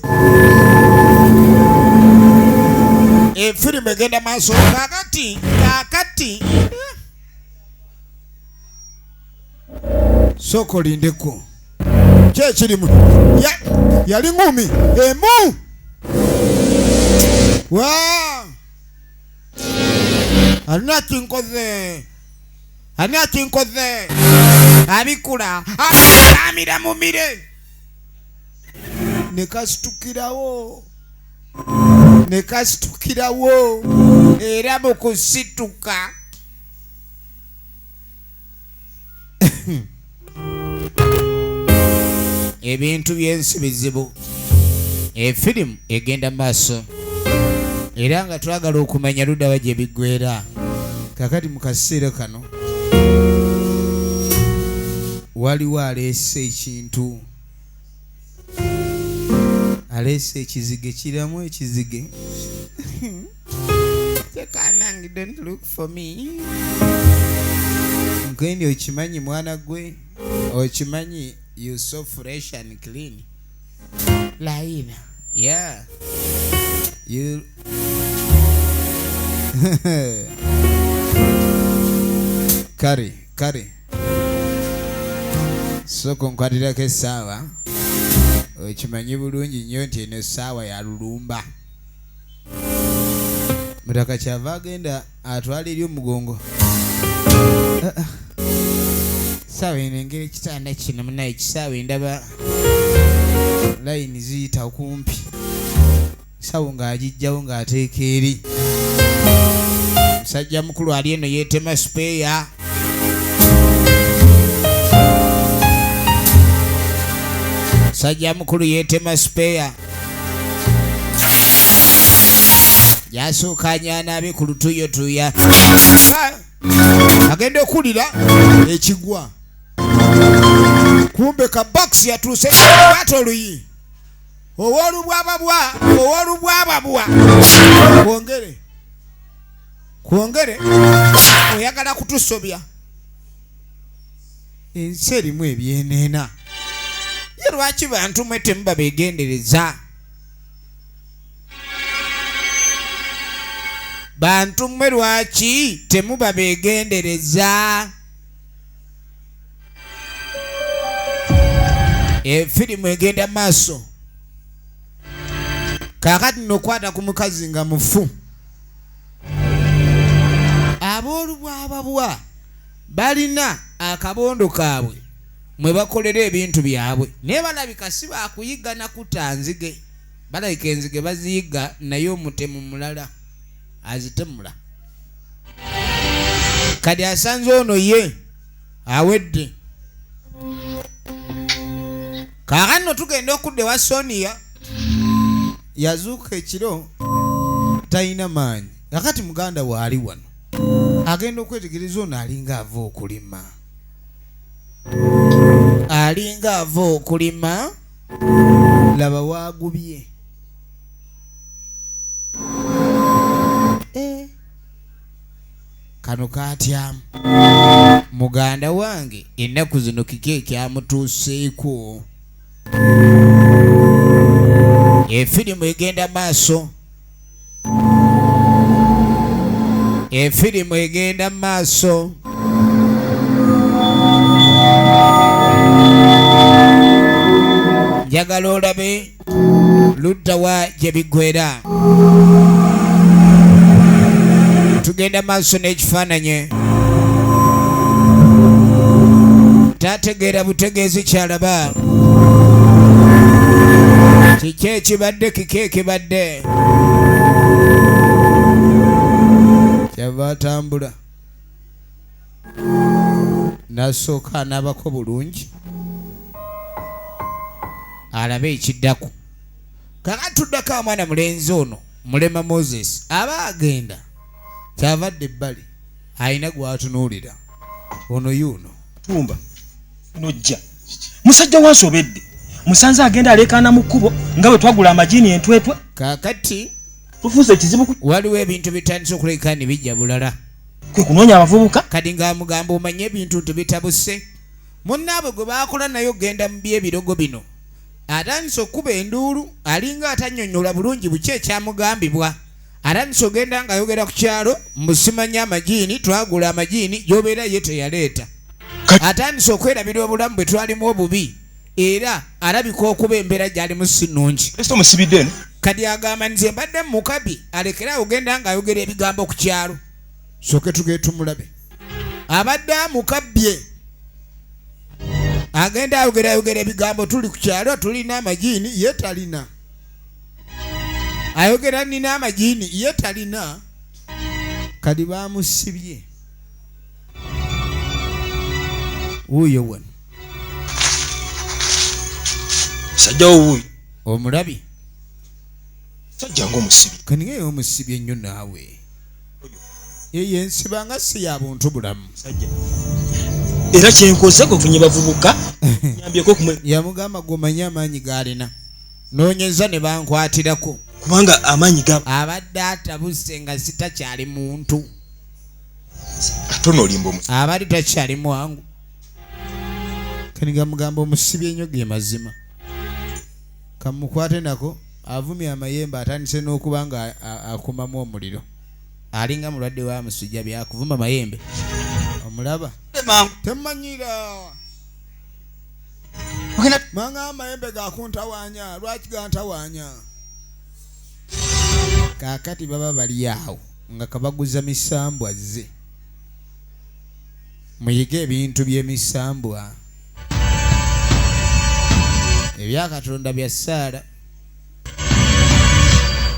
Efirimu egenda maaso. Kaakati, kaakati. Sooka olindeko. Ki ekirimu? Yali ngumi emu. Waa! Alina kinkoze. Alina kinkoze. Abikula. Amira mumire. Ne kasitukirawo. Ne kasitukirawo. Era mu kusituka. Ebintu by'ensi bizibu. Efirimu egenda maaso. Era nga twagala okumanya ludda gye biggweera. Kaakati mu kaseera kano waliwo aleese ekintu. Aleese ekizige kiramu ekizige. Tekanange, don't look for me. Nkendi okimanyi mwana gwe. Okimanyi you so fresh and clean. Laina. Yeah. You Kare, kare. Soko nkwatirako essaawa. Okimanyi bulungi nnyo nti eno essaawa ya lulumba. Mutaka kyava agenda atwala eri omugongo. Essaawa eno engeri ekitanda kino munaye ekisaawe ndaba layini ziyita kumpi. Sawo ng'agijjawo ng'ateeka eri. Musajja mukulu ali eno yeetema sipeeya. Musajja mukulu yeetema sipeeya. Yasooka anyaanaabe ku lutuuyotuuya. Agenda okuwulira ekigwa. Kumbe ka box yatuuse kwata oluyi. Ow'olubwababwa, ow'olubwababwa. Kwongere. Kwongere. Oyagala kutusobya. Ensi erimu ebyeneena. Ye lwaki bantu mwe temuba beegendereza? Bantu mmwe lwaki temuba beegendereza? Efirimu egenda maaso. Kaakati nno kwata ku mukazi nga mufu. Aboolubwababwa balina akabondo kaabwe mwe bakolera ebintu byabwe, naye balabika si baakuyigga na kutta nzige. Balabika enzige baziyigga naye omutemu mulala azitemula. Kati asanze ono ye awedde. Kaakano tugenda okudda ewa Sonia. Yazuuka ekiro talina maanyi. Kakati muganda we ali wano agenda okwetegereza ono alinga ava okulima, alinga ava okulima, laba waagubye. Kano kaatyamu muganda wange ennaku zino kiki ekyamutuuseeko? Efirimu egenda maaso, efirimu egenda maaso. Njagala olabe ludda wa gye biggwera. Tugenda maaso n'ekifaananyi. Tategeera butegeezi kyalaba. Kiki ekibadde, kiki ekibadde? Kyava atambula n'asooka anaabako bulungi alabe ekiddako. Kakati tuddako omwana mulenzi ono Mulema Moses aba agenda, kyavadde ebbali alina gw'atunuulira. Ono yuno tumba nojja musajja wansobedde musanze agenda aleekaana mu kkubo nga bwe twagula amagini entwetwe. Kaakati tufuuse ekizibu, waliwo ebintu bitandise okuleka ne bijja bulala, kwe kunoonya abavubuka. Kati ng'amugamba omanye ebintu nti bitabuse. Munnaabwe gwe baakola naye ogenda mu by'ebirogo bino atandise okuba enduulu, alinga atannyonnyola bulungi buki ekyamugambibwa. Atandise ogenda ng'ayogera ku kyalo mbusimanya amajiini, twagula amajiini gy'obeera ye teyaleeta. Atandise okwerabira obulamu bwe twalimu obubi, era alabika okuba embeera gy'alimu si nnungi. Kati agamba nze mbadde mukabi alekere awo ogenda ng'ayogera ebigambo ku kyalo. Sooke tugende tumulabe. Abadde amukabbye agenda ayogerayogera ebigambo, tuli ku kyalo tulina amajiini ye talina. Ayogera nina amajiini ye talina. Kati bamusibye wuuyo wano musajja wuuyo omulabi sajja ng'omusibye. Kati nga omusibye nnyo naawe, eyo ensiba nga si ya buntu bulamu. Era kyenkoze gwe bavubuka nyambyeko kumwe. Yamugamba gw'omanyi amaanyi g'alina, noonyeza ne bankwatirako kubanga amaanyi ga abadde atabuse nga sitakyali muntu, ate olimba omusajja abadde takyali mwangu. Kati nga mugamba omusibye nnyo ge mazima. Kamukwate nako avumye amayembe, atandise n'okuba nga akumamu omuliro, alinga mulwadde wa musujja byakuvuma mayembe. Omulaba temumanyira manga amayembe gakuntawaanya, lwaki gantawaanya? Kaakati baba bali awo nga kabaguza misambwa ze. Muyige ebintu by'emisambwa ebya Katonda bya ssaala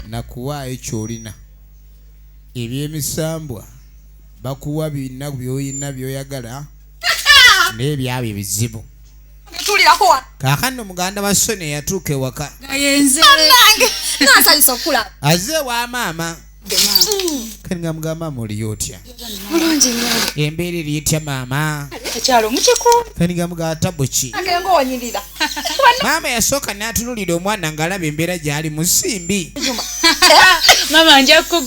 nakuwaayo ky'olina. Eby'emisambwa bakuwa bina by'olina by'oyagala n'ebyabyo bizibu. Kaakano muganda wa Sonia yatuuka ewaka azze ewa maama. Kati nga mugamba maama oliyo otya? Embeera eri etya maama? Kati nga mugamba tabu ki? Maama yasooka n'atunulira omwana ng'alaba embeera gy'ali mu simbi.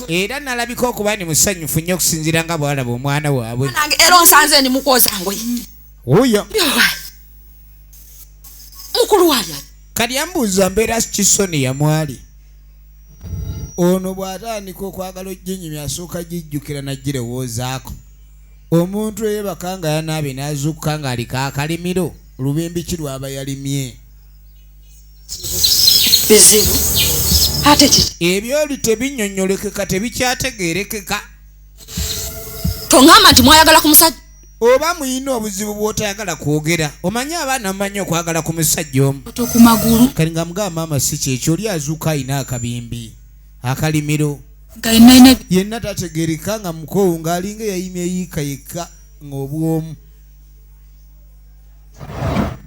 Era n'alabika okuba ni musanyufu nnyo okusinziira nga bw'alaba omwana waabwe. Era onsanze ndi mukwoza ngoye. Wuuyo. Mukulu wali. Kati yambuuza mbeera ki Sonia mwali. Ono bw'atandika okwagala oginyumya asooka gijjukira n'agirowoozaako. Omuntu eyeebaka nga yanaabye n'azuukuka ng'aliko akalimiro, lubimbi ki lw'aba yalimye? Bizibu. Ate kiki? Ebyoli tebinnyonnyolekeka, tebikyategeerekeka. Toŋŋamba nti mwayagala ku musajja. Oba muyina obuzibu bw'otayagala kwogera. Omanyi abaana mumanyi okwagala ku musajja omu. Ku magulu. Kati nga mugamba maama si kyekyo, oli azuuka alina akabimbi akalimiro. Nga yenna alina Yenna tategeereka nga mukoowu ng'alinga eyayimye yiika yekka ng'obwomu.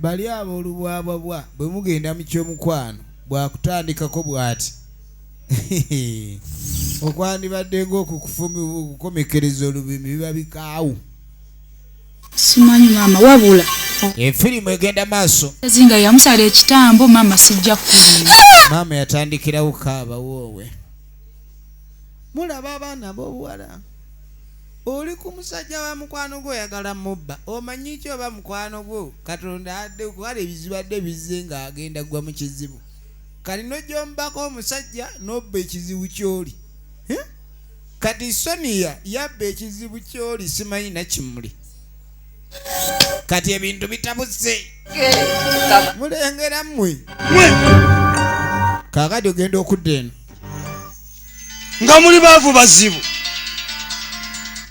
Bali abo olubwabwa bwa bwe mugenda mu ky'omukwano bwakutandikako bw'ati. Okwandibadde ng'okukomekereza olubimbi biba bikaawu. Simanyi maama wabula. Efirimu egenda maaso. Zinga yamusala ekitambo maama sijja kulimba. Maama yatandikirawo kaaba woowe. Mulaba abaana b'obuwala. Oli ku musajja wa mukwano gwo oyagala mubba. Omanyi ki oba mukwano gwo Katonda adde kale ebizibadde bizze ng'agenda gwa mu kizibu. Kati n'ojjombako omusajja n'obba ekizibu ky'oli. Kati Sonia yabba ekizibu ky'oli simanyi nakimuli. Kati ebintu bitabuse. Mulengera mmwe. Kaakati ogenda okudda eno. Nga muli baavu bazibu.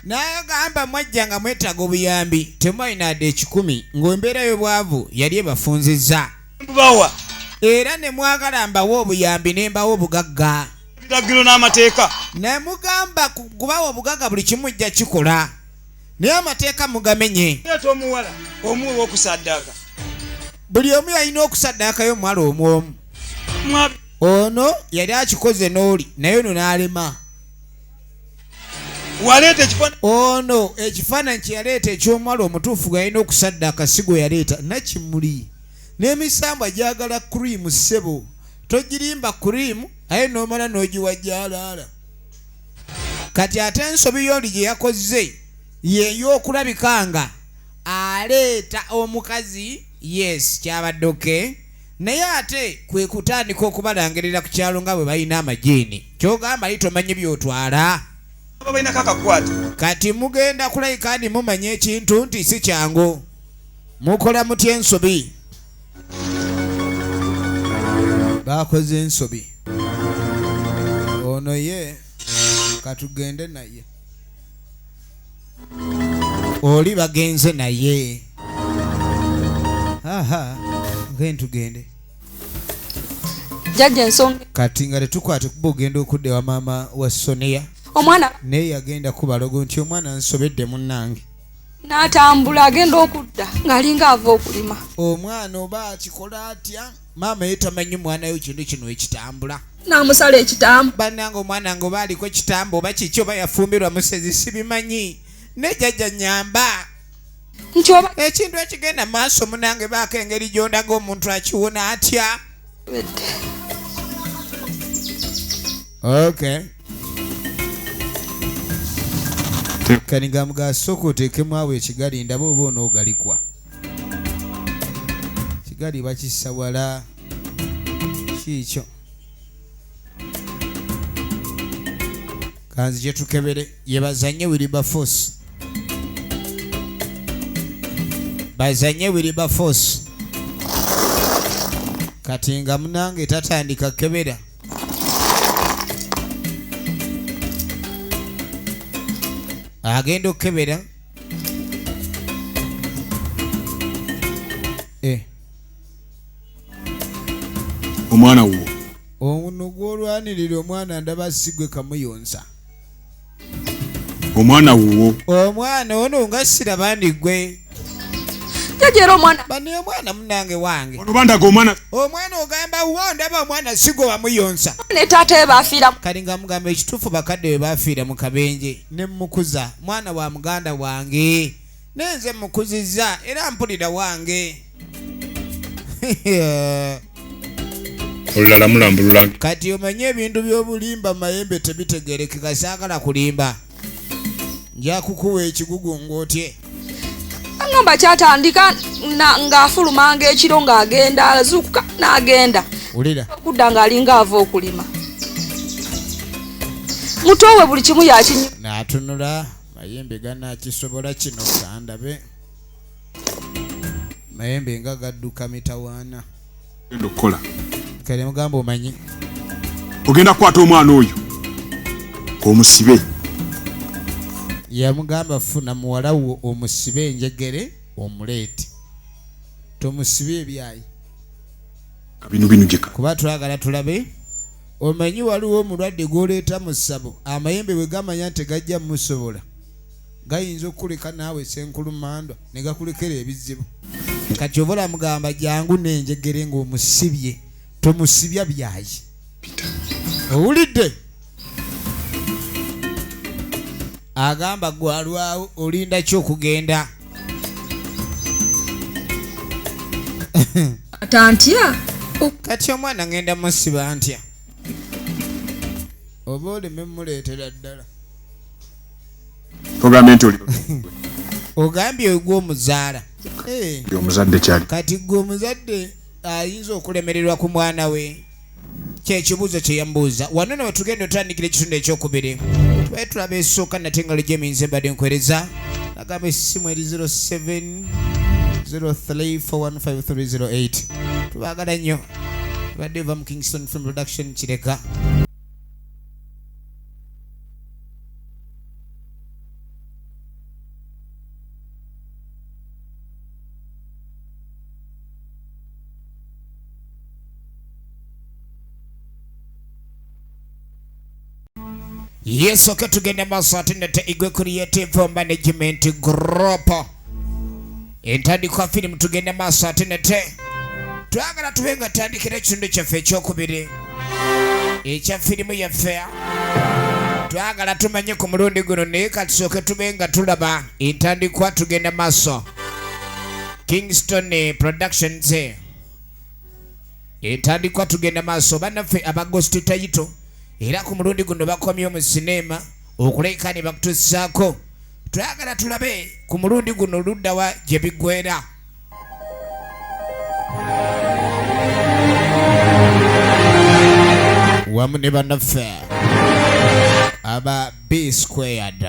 N'agamba mwajja nga mwetaaga obuyambi temwalina adde 1,000 ng'embeera y'obwavu yali ebafunzizza. Bawa. Era ne mwagala mbawe obuyambi ne mbawa obugagga. Ebiragiro n'amateeka. Ne mugamba kubawa obugagga buli kimu mujja kikola. Naye amateeka mugamenye. Leeta omuwala omu ow'okusaddaaka. Buli omu yalina okusaddaakayo omuwala omu omu. Ono yali akikoze n'oli naye ono n'alema. Waleeta ekifaananyi. Ono ekifaananyi kye yaleeta eky'omuwala omutuufu gwe yalina okusaddaaka si gwe yaleeta nakimuli. N'emisambwa gyagala cream ssebo. Togirimba cream aye n'omala n'ogiwa gy'alaala. Kati ate ensobi y'oli gye yakoze y'ey'okulabika nga aleeta omukazi yes kyabadde okay. Naye ate kwe kutandika okubalangirira ku kyalo nga bwe balina amajiini. Ky'ogamba li tomanyi by'otwala. Kati mugenda kulayika nti mumanya ekintu nti si kyangu. Mukola mutya ensobi? Bakoze ensobi. Ono ye katugende naye. Oli bagenze naye. Aha, tugende. Jjajja ensonga. Kati nga tetukwate kuba ogenda okudda ewa maama wa Sonia. Omwana naye yagenda kubalogo nti omwana nsobedde munnange. N'atambula agenda okudda ng'alinga ava okulima. Omwana oba akikola atya? Maama ye tamanyi mwana we kintu kino ekitambula. N'amusala ekitambo. Bannange omwana nga oba aliko kitambo oba kiki oba yafumbirwa musezi sibimanyi. Ne jjajja nnyamba. Nti oba ekintu ekigenda maaso munnange baako engeri gy'ondaga omuntu akiwona atya. Okay. Kaniga mugasoko oteekemu awo ekigali ndaba oba onoogalikwa. Kigali bakissa wala. Kiikyo. Kanzi kye tukebere ye bazanye Wilberforce. Bazanye Wilberforce. Kati nga munange tatandika kebera. Agenda okukebera. Omwana wo. Ono gw'olwanirira omwana ndaba si gwe kamuyonsa. Omwana wuwo. Omwana ono nga siraba ndi gwe. Jjajja era omwana. Bano omwana munnange wange. Ono bandaga omwana. Omwana ogamba wo ndaba omwana si gwe wamuyonsa. Ne taata we baafiira. Kati nga mugamba ekituufu bakadde be baafiira mu kabenje ne mmukuza mwana wa muganda wange. Naye nze mmukuzizza era mpulira wange. Olulala mulambulula. Kati omanye ebintu by'obulimba mayembe tebitegeerekeka saagala kulimba. Nja kukuwa ekigugu ng'otye. Angamba kyatandika ng'afulumanga ekiro ng'agenda azuukuka n'agenda. Wulira. Okudda ng'alinga ava okulima. Muto we buli kimu yakinywa. N'atunula mayembe ganaakisobola kino kandabe. Mayembe nga gadduka mitawaana. Ogenda okukola. Kale mugamba omanyi. Ogenda kukwata omwana oyo omusibe. Yamugamba funa muwala wo omusibe enjegere omuleete, tomusibe ebyayi Bino binujika. Kuba twagala tulabe. Omanyi waliwo omulwadde gw'oleeta mu ssabo, amayembe bwe gamanya nti gajja musobola, gayinza okukuleka naawe senkulumandwa ne gakulekera ebizibu. Kati oba olamugamba jangu n'enjegere ng'omusibye, tomusibya byayi. Owulidde? Agamba gwalwawo olinda ki okugenda? Atantya. Kati omwana ngenda musiba ntya? Oba oleme muleetera ddala. Togambye nti oli Ogambye gwe omuzaala. Omuzadde kyali. Kati gwe omuzadde ayinza okulemererwa ku mwana we? Kyekibuuzo kye yambuuza. Wano no wetugenda otandikira ekitundu ekyokubiri. Tubaye tulaba esooka nate engalo gy'eminze mbadde nkwereza. Nagamba essimu eri 07 03415308. Tubaagala nnyo. Tubadde ova mu Kingston Film Production Kireka. Yes, okay, tugenda maaso ate nate Igwe Creative Management Group. Entandikwa firimu tugenda maaso ate nate twagala tube nga tandikira ekitundu kyaffe ekyokubiri ekya firimu yaffe. Twagala tumanye ku mulundi guno, naye katusooke tube nga tulaba entandikwa. Tugenda maaso Kingston Productions entandikwa, tugenda maaso. Bannaffe aba Ghost Title era ku mulundi guno bakomye mu sinema okuleka ne bakutusaako. Twagala tulabe ku mulundi guno luddawa gye biggwera. Wamu ne bannaffe aba B Squared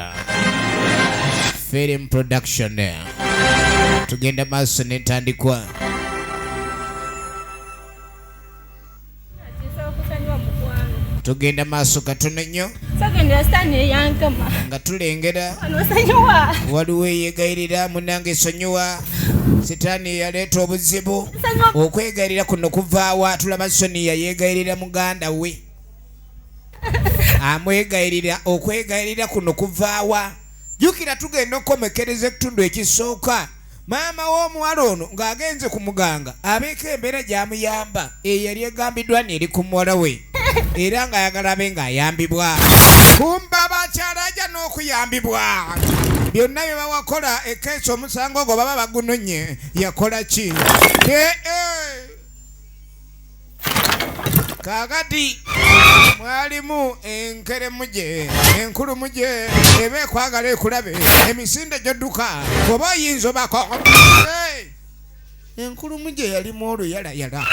Film Production tugenda maaso n'entandikwa. Tugenda maaso katono nnyo nga tulengera waliwo eyeegayirira munnange esonyiwa sitaani eyaleeta obuzibu. Okwegayirira kuno kuvaawa? Tulaba Sonia yeegayirira muganda we, amwegayirira. Okwegayirira kuno kuvaawa? Jjukira tugenda okukomekereza ekitundu ekisooka, maama w'omuwala ono ng'agenze ku muganga abeeko embeera gy'amuyamba eyo yali egambiddwa neeri ku muwala we, era ng'ayagala abe ng'ayambibwa. Kumba abakyala ajja n'okuyambibwa byonna bye bawakola ekeesa omusango ogwo baba bagunonye yakola ki? Kaakati mwalimu enkeremu gye enkulumu gye eba ekwagala ekulabe emisinde gyodduka oba oyinza obako. Enkulumu gye yalimu oluyalayala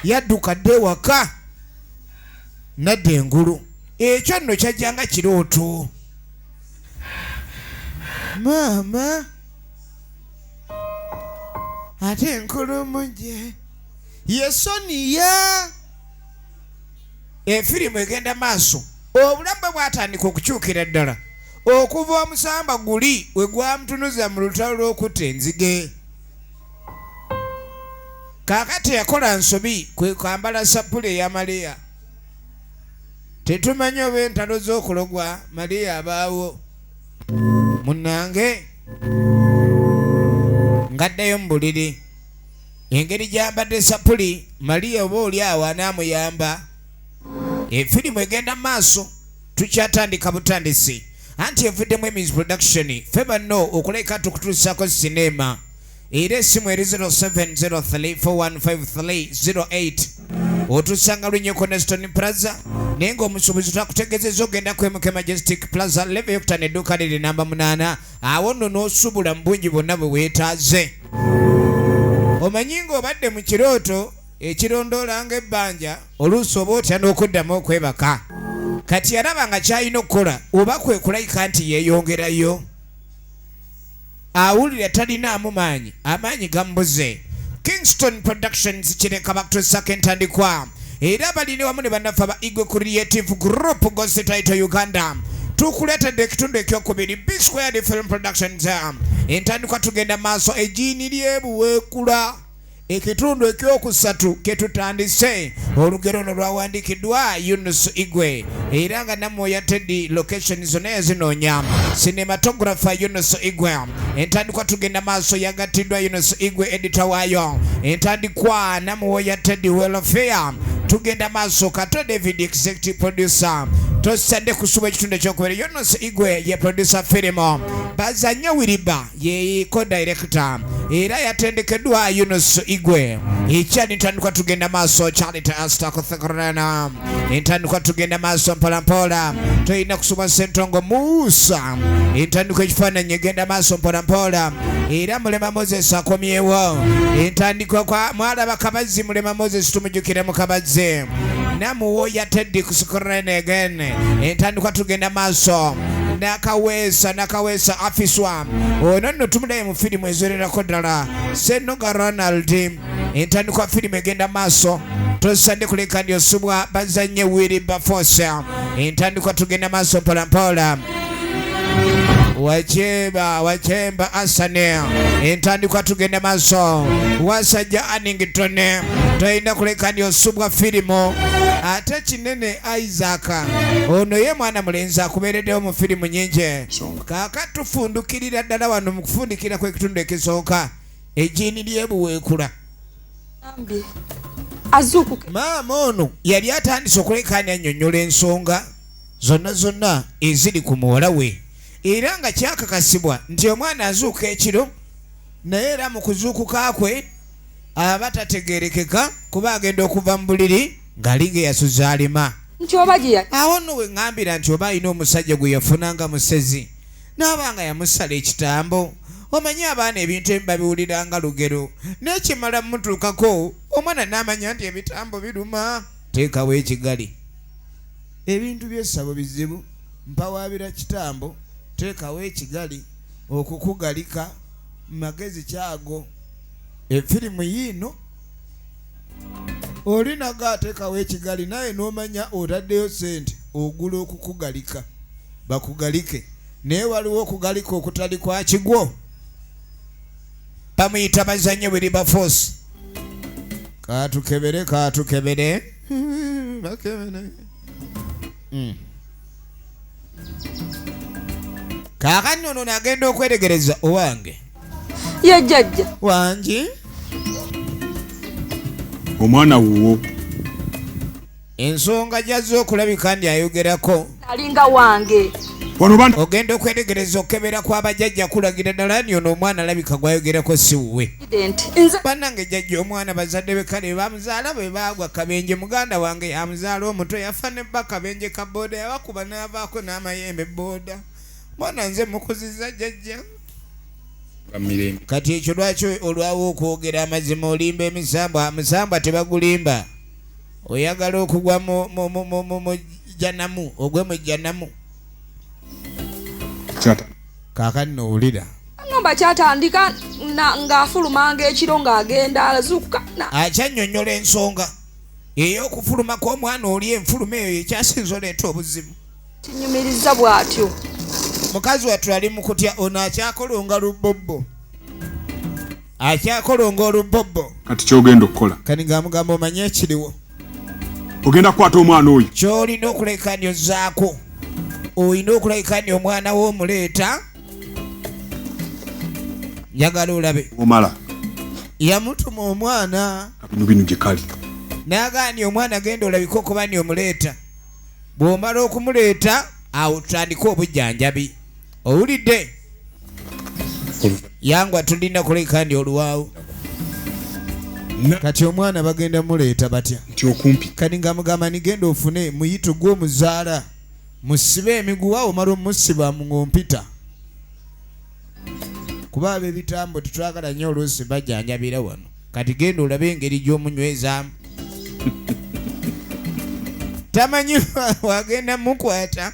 yadduka dde ewaka nadda engulu. Ekyo nno kyajjanga kirooto. Maama ate enkulumu gye ye Sonia. Efirimu egenda maaso. Obulamu bwe bwatandika okukyukira ddala okuva omusamba guli we gwamutunuza mu lutalo lw'okutta enzige. Kaakati yakola nsobi kwe kwambala sappula eya Mariya. Tetumanyi oba entalo z'okulogwa Mariya abaawo. Munnange ngaddayo mu buliri engeri gy'ambadde sappuli Mariya oba oli awo anaamuyamba. Efirimu egenda maaso, tukyatandika butandisi anti evuddemu Emmys Production ffe banno okuleka tukutuusaako sinema. Era essimu eri 0703415308. Otusanga Lunyeko Neston Plaza, naye ng'omusuubuzi twakutegeezezza ogenda ku MK Majestic Plaza level yokutaano edduuka liri namba 8. Awo nno n'osuubula mu bungi bwonna bwe weetaaze. Omanyi ng'obadde mu kirooto ekirondoola ng'ebbanja, oluusi oba otya n'okuddamu okwebaka. Kati yalaba nga ky'alina okukola oba kwe kulayika nti yeeyongerayo. Awulira talinaamu maanyi, amaanyi gamubuze. Kingston Productions Kireka bakutuusako entandikwa, era balina wamu ne bannaffe aba Igwe Creative Group Ghost Title Uganda. Tukuleetedde ekitundu ekyokubiri, B Squared Film Productions. Entandikwa tugenda maaso, ejiini ly'ebuweekula, ekitundu ekyokusatu ketutandise. Olugero luno lwawandiikiddwa Yunus Igwe, era nga Namwoya Teddy location zonna yazinoonya. Cinematographer Yunus Igwe. Entandikwa tugenda maaso yagattiddwa Yunus Igwe, editor waayo. Entandikwa Namwoya Teddy welfare. Tugenda maaso, Kato David executive producer. Tosadde kusuba ekitundu ekyokubiri. Yunus Igwe ye producer firimu, Bazanye Wiriba ye co-director, era yatendekeddwa Yunus Igwe. Ekyali ntandikwa tugenda maaso kyalita astakuthekrana. Entandikwa tugenda maaso mpolampola, tolina kusubwa Sentongo Musa. Entandikwa ekifaananyi egenda maaso mpolampola, era Mulema Moses akomyewo. Entandikwa kwa mwalaba Kabazzi, Mulema Moses tumujjukire mu Kabazzi. Namuwoya Teddy ku screen again. Entandikwa tugenda maaso, Nakaweesa, Nakaweesa afiswa ono nno tumulaye mu firimu eziwererako ddala. Senoga Ronald. Entandikwa firimu egenda maaso, tosadde kuleka ndi osubwa Bazanye Wilberforce. Entandikwa tugenda maaso mpolampola, Wachemba, Wachemba Asane. Entandikwa tugenda maaso, Wasajja Annington. Tolina kuleka ndi osubwa firimu. Ate kinene Isaac ono ye mwana mulenzi akubeereddewo mu firimu nyingi. Kaaka tufundukirira ddala wano mu kufundikira kw'ekitundu ekisooka, ejiini ly'ebuweekula. Azuukuke. Maama ono yali atandise okulekaanya annyonnyola ensonga zonna zonna eziri ku muwala we, era nga kyakakasibwa nti omwana azuuka ekiro, naye era mu kuzuukuka kwe aba tategeerekeka, kuba agenda okuva mu buliri ng'alinga eyasuze alima. Nti oba gye Awo nno we ŋŋambira nti oba alina omusajja gwe yafuna nga musezi, n'aba nga yamusala ekitambo. Omanyi abaana ebintu ebimu babiwulira nga lugero, n'ekimala mutuukako omwana n'amanya nti ebitambo biruma, teekawo ekigali. Ebintu by'essabo bizibu, mpawaabira kitambo, teekawo ekigali okukugalika magezi kyago. Efirimu yiino oli naga ateekawo ekigali, naye n'omanya otaddeyo sente ogula okukugalika bakugalike, naye waliwo okugalika okutali kwa kigwo. Bamuyita Bazanye Wilberforce. Katukebere, katukebere, bakebere. Kaakati ono nagenda okweregereza owange. Ye jjajja. Wangi. Omwana wuwo. Ensonga gyazze okulabika ndi ayogerako. Alinga wange. Wano banda. Ogenda okweregereza, okukebera kw'abajjajja kulagira ddala ni ono omwana alabika gwayogerako si wuwe. President, nze Bannange jjajja, omwana bazadde be kale bamuzaala bwe baagwa kabenje. Muganda wange yamuzaala omuto, yafa ne bba kabenje ka booda, yabakuba n'avaako n'amayembe booda. Mwana nze mukuziza jjajja. Mirembe. Kati ekyo lwaki olwawo okwogera amazima? Olimba emisambwa, musambwa tebagulimba. Oyagala okugwa mu jjanamu, ogwe mu jjanamu. Kyata. Kaakati nowulira. Ngamba kyatandika ng'afulumanga ekiro ng'agenda azuukuka Akyannyonnyola ensonga ey'okufuluma kw'omwana oli, enfuluma eyo ekyasinza oleeta obuzibu. Kinyumiriza bw'atyo. Mukazi wattu ali mu kutya, ono akyakolonga lubobbo, akyakolonga olubobbo. Kati kyogenda okukola, Kati ng'amugamba, omanye ekiriwo, ogenda kukwata omwana oyo. Ky'olina okuleka ndi ozzaako, olina okulabika ndi omwana wo omuleeta, njagala olabe. Omala. Yamutuma omwana. Bino bino gye kali. N'agaani omwana, genda olabike okuba ni omuleeta, bw'omala okumuleeta awo tutandike obujjanjabi. Owulidde yangwa, tulina kuleka ndi oluwaawo. Kati omwana bagenda muleeta batya? Nti okumpi. Kati nga mugamba nigenda ofune muyito gw'omuzaala, musibe emiguwa, omala omusiba ng'ompita, kuba ab'ebitambo tetwagala nnyo oluusi bajjanjabira wano. Kati genda olabe engeri gy'omunywezaamu. Tamanyi wagenda mukwata.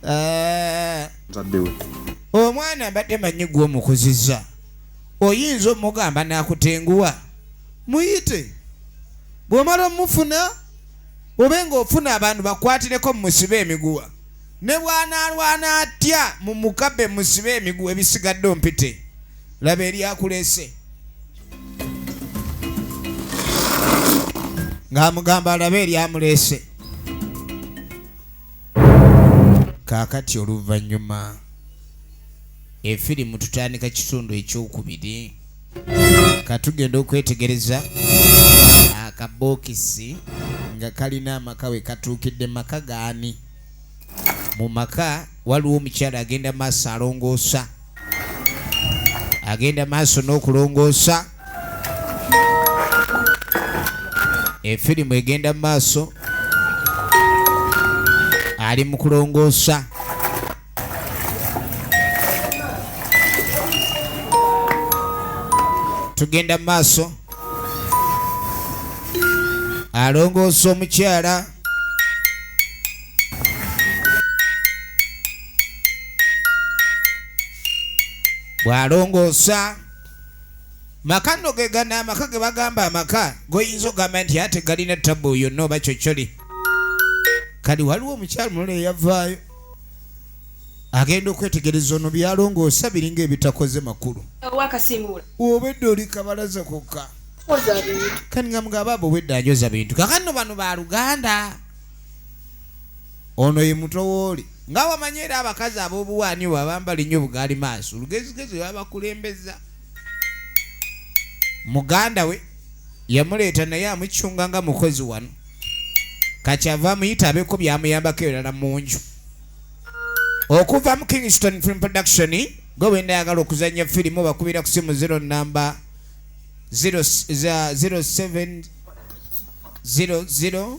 Ah, Muzadde we. Omwana mbadde manyi gw'omukuzizza, oyinza omugamba n'akutenguwa. Muyite, bw'omala omufuna obe ng'ofuna abantu bakwatireko mumusibe emiguwa. Ne bw'anaalwana atya mu mukabe musibe emiguwa ebisigadde ompite. Laba eryakuleese. Ng'amugamba alabe eryamuleese. Kaakati oluvannyuma efirimu tutandika kitundu ekyokubiri. Katugenda okwetegereza akabokisi nga kalina amaka we katuukidde maka gaani. Mu maka waliwo omukyala agenda maaso alongoosa. Agenda maaso n'okulongoosa. Efirimu egenda maaso ali mu kulongoosa. Tugenda maaso alongoosa omukyala. Bw'alongoosa maka nno ge gano amaka ge bagamba amaka goyinza okugamba nti ate galina tabu yonna oba kyokyoli. Kali waliwo omukyala mulala eyavaayo agenda okwetegereza ono byalongoosa biringa ebitakoze makulu. Obedde oli kabalaza kokka. Kani nga mugamba abo obwedde anjoza bintu. Kaakano bano baluganda. Ono ye muto wooli. Nga wamanyi era abakazi ab'obuwaani bwe abambala ennyo obugaali maaso olugezigezi babakulembeza. Muganda we yamuleeta naye amucunga nga mukozi wano. Kakyava amuyita abeeko byamuyambako ebirala mu nju. Okuva mu Kingston Film Production gwe wenda ayagala okuzannya firimu bakubira ku simu 0 namba 07 00 0700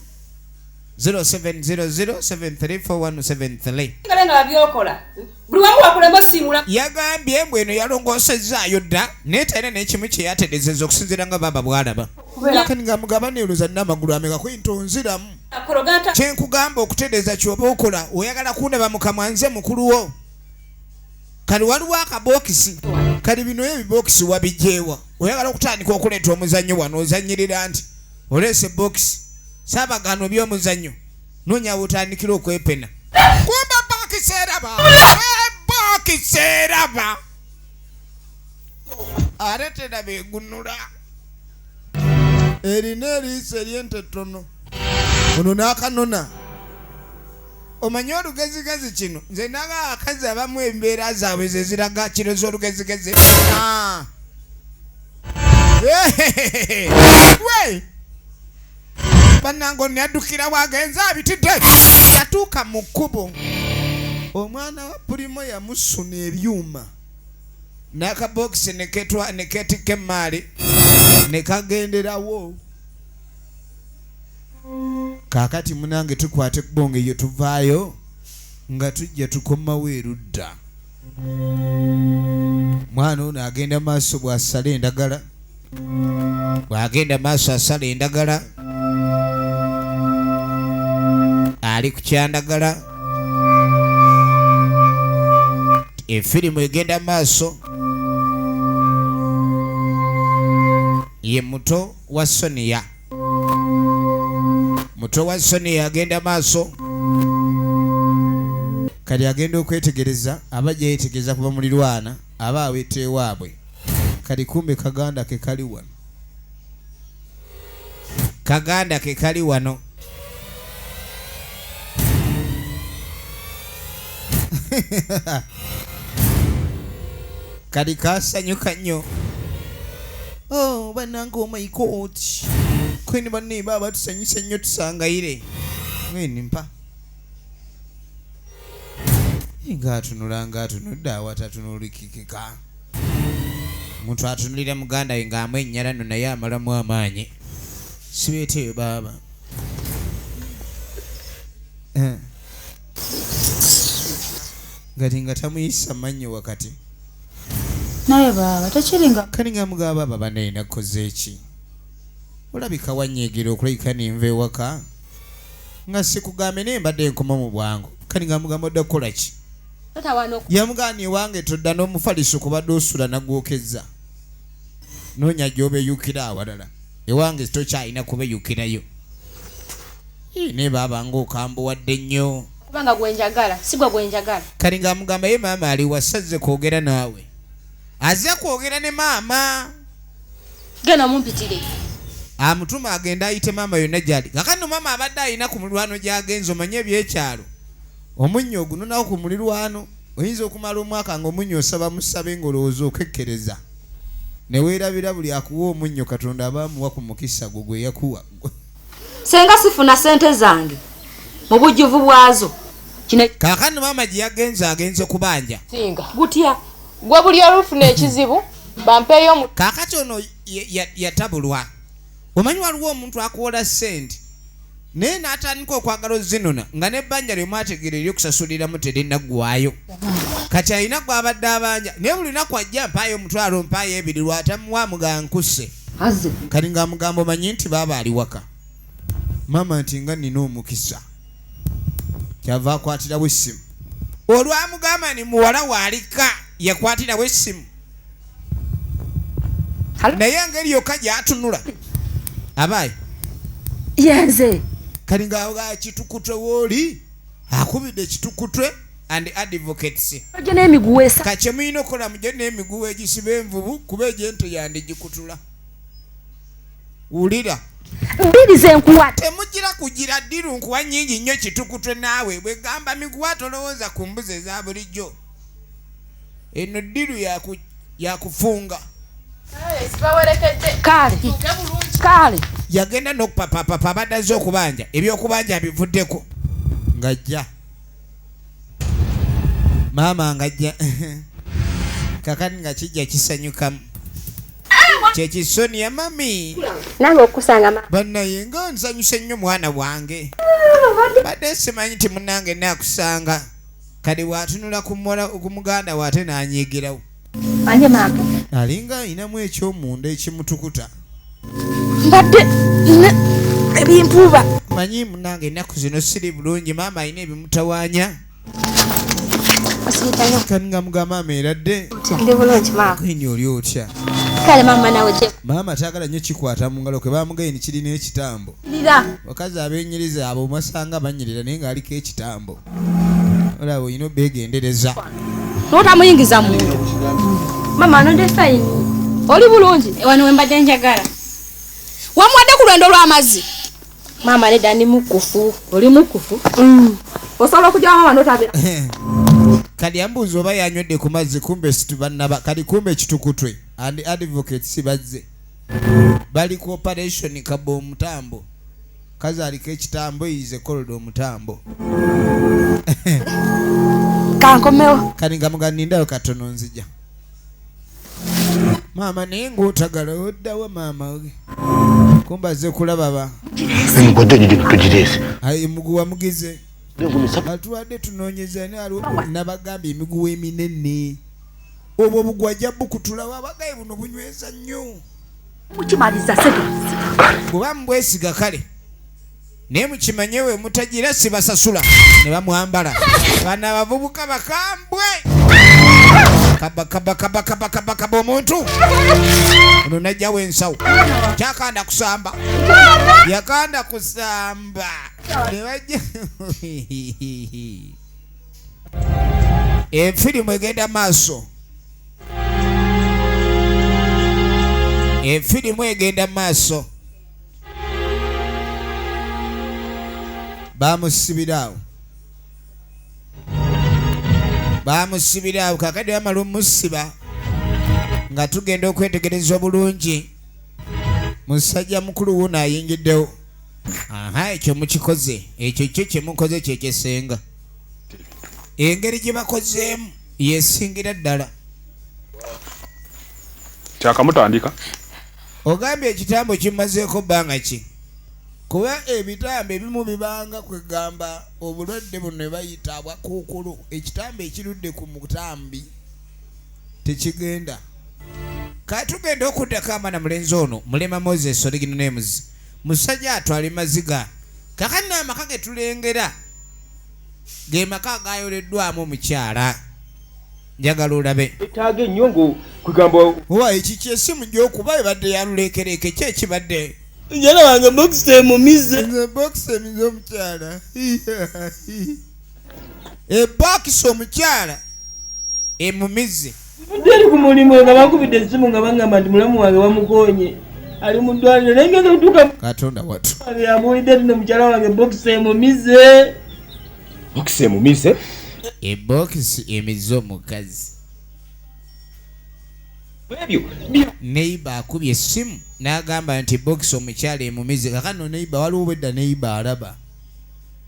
734173. Ngale nga byokola. Buli wamu wakulemba siimula. Yagambye mbu eno yalongoosezaayo dda naye talina n'ekimu kye yatereezezza okusinziira nga baaba bw'alaba. Kati nga mugaba neeruza nina amagulu ameka kuyinta onziramu. Kologanta. Kye nkugamba okutereeza ky'oba okola oyagala kundaba mu kamwa nze mukulu wo. Kali waliwo akabookisi. Kali bino ebibookisi wabiggyewa. Oyagala okutandika okuleeta omuzannyo wano ozannyirira nti oleese bookisi. Saabagaano by'omuzannyo noonya w'otandikira okwepena. Kumba bookisi eraba. Bookisi eraba. Ate teraba egunula. Erina eriiso ery'ente ttono. Ono n'akanona. Omanyi olugezigezi kino nze naga abakazi abamu embeera zaabwe ze ziraga kiro z'olugezigezi. We! Bannange ono yaddukira wagenze abitidde. Yatuuka mu kkubo. Omwana wa Pulimo yamusuna ebyuma. N'akabokisi ne ketwa ne ketikka emmaali ne kagenderawo. Kaakati munange tukwata ekkubo ng'eyo tuvaayo nga tujja tukomawo erudda. Mwana ono agenda maaso bw'asala endagala. Bw'agenda maaso asala endagala. Ali ku kyandagala. Efirimu egenda maaso. Ye muto wa Sonia. Muto wa Sonia agenda maaso. Kali agenda okwetegereza abajja yeetegereza kuva mulirwana aba aweta ewaabwe. Kali kumbe kaganda ke kali wano. Kaganda ke kali wano. Kali kasanyuka nnyo. Oh, bannange, oh my God. Kweni banne baaba tusanyuse nnyo tusangayire. Mweni mpa. Ng'atunula ng'atunudde awatatunuulikikika. Omuntu atunulira muganda we ng'amwennyala nno naye amalamu amaanyi. Sibeeteeyo baaba. Ngati nga tamuyisa mannyo wakati. Naye baaba tekiringa. Kali nga mugamba baaba bannaye nakoze ki? Olabika wannyeegera okulabika nenva ewaka nga sikugambe naye mbadde nkoma mu bwangu. Kali nga mugamba odda kukola ki? Yamugaana ewange todda n'omufaliso kubadde osula nagwokezza. Noonya gy'obeeyukira awalala. Ewange tokyalina kubeeyukirayo. Naye baaba ng'okambuwadde nnyo. Kubanga gwe njagala, si gwe gwe njagala. Kali ng'amugamba ye maama ali wasazze kwogera naawe. Azze kwogera ne maama. Genda omumpitire. Amutuma agenda ayite maama yonna gy'ali. Kaakano maama abadde alina ku mulirwano gy'agenze, omanye ebyekyalo. Omunnyo ogunonawo ku mulirwano, oyinza okumala omwaka ng'omunnyo osaba musabe ng'olowooza okekkereza. Ne weerabira buli akuwa omunnyo Katonda aba amuwa ku mukisa gwo gwe yakuwa. Senga sifuna ssente zange mu bujjuvu bwazo. Kaakano maama gye yagenze agenze kubanja. Singa. Gutya. Gwe buli olufuna ekizibu bampeeyo. Kaakati ono yatabulwa. Omanyi waliwo omuntu akuwola ssente naye n'atandika okwagala ozinona nga n'ebbanja lyemwategeera ery'okusasuliramu terinnaggwayo. Kati alina gw'abadde abanja naye buli lunaku ajja mpaayo omutwalo mpaayo ebiri lw'atamuwa muga nkusse. Kati ng'amugamba omanyi nti baaba ali waka. Maama nti nga nnina omukisa. Kyava akwatirawo essimu. Olwamugamba ni muwala w'alika yakwatirawo essimu. Naye engeri yokka gy'atunula. Abaye. Yenze. Kati nga kitukutwe w'oli akubidde kitukutwe and advocates. Ojja n'emiguwa esa. Kati mulina okukola mujje n'emiguwa egisiba envubu kuba egy'ente yandigikutula. Wulira. Bbiri ze nkuwa. Temugira kugira ddiru nkuwa nnyingi nnyo kitukutwe naawe. Bwe gamba miguwa tolowooza ku mbuzi eza bulijjo. Eno ddiru yakufunga. Kale. Kale. Yagenda n'okupapapapa abadde azze okubanja. Ebyokubanja abivuddeko. Ng'ajja. Maama ng'ajja. Kakati nga kijja kisanyukamu. Kye kisonia mami. Nange okusanga ma. Bannaye nga nsanyuse nnyo mwana wange. Badde simanyi nti munnange naakusanga. Kati bw'atunula ku muganda we ate n'anyiigirawo. Anje maama. Alinga ayinamu eky'omunda ekimutukuta. Mbadde ebimpuuba. Manyi munnange ennaku zino siri bulungi, maama alina ebimutawaanya. Kati nga mugamba maama eradde. Ndi bulungi maama. Kweni oli otya? Kale maama nawe gye. Maama taagala nnyo kikwata mu ngalo ke bamugaye ni kirina ekitambo. Lira. Bakazi abeenyiriza abo masanga banyirira naye ng'aliko ekitambo. Olaba olina obeegendereza. N'otamuyingiza muntu. Maama ano ndi fine. Oli bulungi? Wano we mbadde njagala. Wamuwadde ku lwendo lw'amazzi. Maama nedda ndi mukufu. Oli mukufu? Osobola okujja maama n'otabeera. Kati ambuuza oba yanywedde ku mazzi kumbe situbannaba kati kumbe kitukutwe and advocates bazze. Bali ku operation kaba omutambo. Kazi aliko ekitambo yize kolodo omutambo. Kankomewo. Kati nga muganindayo katono nzija. Maama naye ng'otagala oddawa maama. Kumbe azze kulaba ba. Ayi muguwa mugize. Atuwadde tunoonyeza naye aliwo nabagambye emiguwa eminene. Obwo obugwa ajja bukutulawo abagaye buno bunyweza nnyo. Mukimaliza ssente. Bw'oba mubwesiga kale. Naye mukimanye we mutagira sibasasula ne bamwambala. Bano abavubuka bakambwe. Kaba kaba kaba kaba kaba kaba omuntu. Ono n'ajjawo ensawo. Kyakanda kusamba. Yakanda kusamba. Ne bajja. Efirimu egenda maaso. Efirimu egenda maaso. Bamusibira awo. Bamusibira awo kakadde bamala omusiba nga tugenda okwetegereza obulungi. Musajja mukulu wuno ayingiddewo. Aha, ekyo mukikoze. Ekyo kyo kye mukoze kye kyesenga. Engeri gye bakozeemu yesingira ddala. Kyakamutandika. Ogambye ekitambo kimazeeko bbanga ki? Kuba ebitambo ebimu bibanga kwegamba obulwadde buno ne bayita bwa kookolo. Ekitambo ekirudde ku mutambi tekigenda. Kati tugenda okuddako amana mulenzi ono Mulema Moses original names. Musajja atwala maziga. Kaakati n'amaka ge tulengera ge maka agayoleddwamu omukyala. Njagala olabe. Etaaga ennyongo kugamba. Owa ekiki essimu gy'okuba ebadde yaluleekereeke ki ekibadde? Mukyala wange box emumize. Nze box emize omukyala. Ebokisi omukyala emumize. Nvudde eri ku mulimu nga bankubidde essimu nga bangamba nti mulamu wange bamukoonye ali mu ddwaliro, naye ngenda okutuuka Katonda watu. Yambuulidde nti ne mukyala wange bokisi emumize. Bokisi emumize? Ebokisi emize omukazi. Ebyo neiba akubye essimu n'agamba nti bokisi omukyala emumize. Kakano neiba waliwo bwedda neiba alaba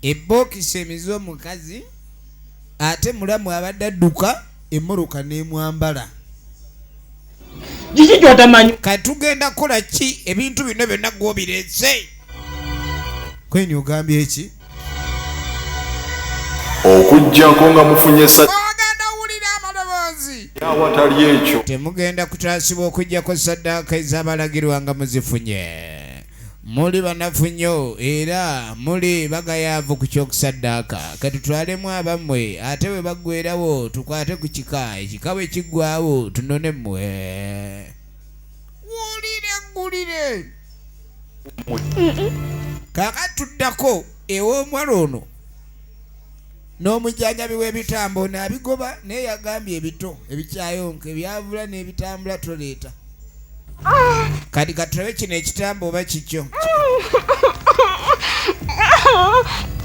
ebokisi emize omukazi, ate mulamu abadde adduka emmotoka n'emwambala. Kiki ky'otamanyi? Kati tugenda kukola ki? Ebintu bino byonna gwobireese. Kweni ogambye eki? Okuggyako nga mufunye Ogenda wulira amaloboozi. Awatali ekyo temugenda kutaasibwa okuggyako saddaaka ez'abalagirwa nga muzifunye. Muli banafu nnyo era muli bagayaavu ku ky'okusaddaaka. Katutwalemu abammwe, ate bwe baggwerawo tukwate ku kika, ekika bwe kiggwawo tunone mmwe. Wulire ggulire. Kaakati tuddako ew'omuwala ono n'omujjanjabi w'ebitambo n'abigoba, naye yagambye ebito ebikyayonka ebyavula n'ebitambula toleeta. Kati katulabe kino ekitambo oba kikyo.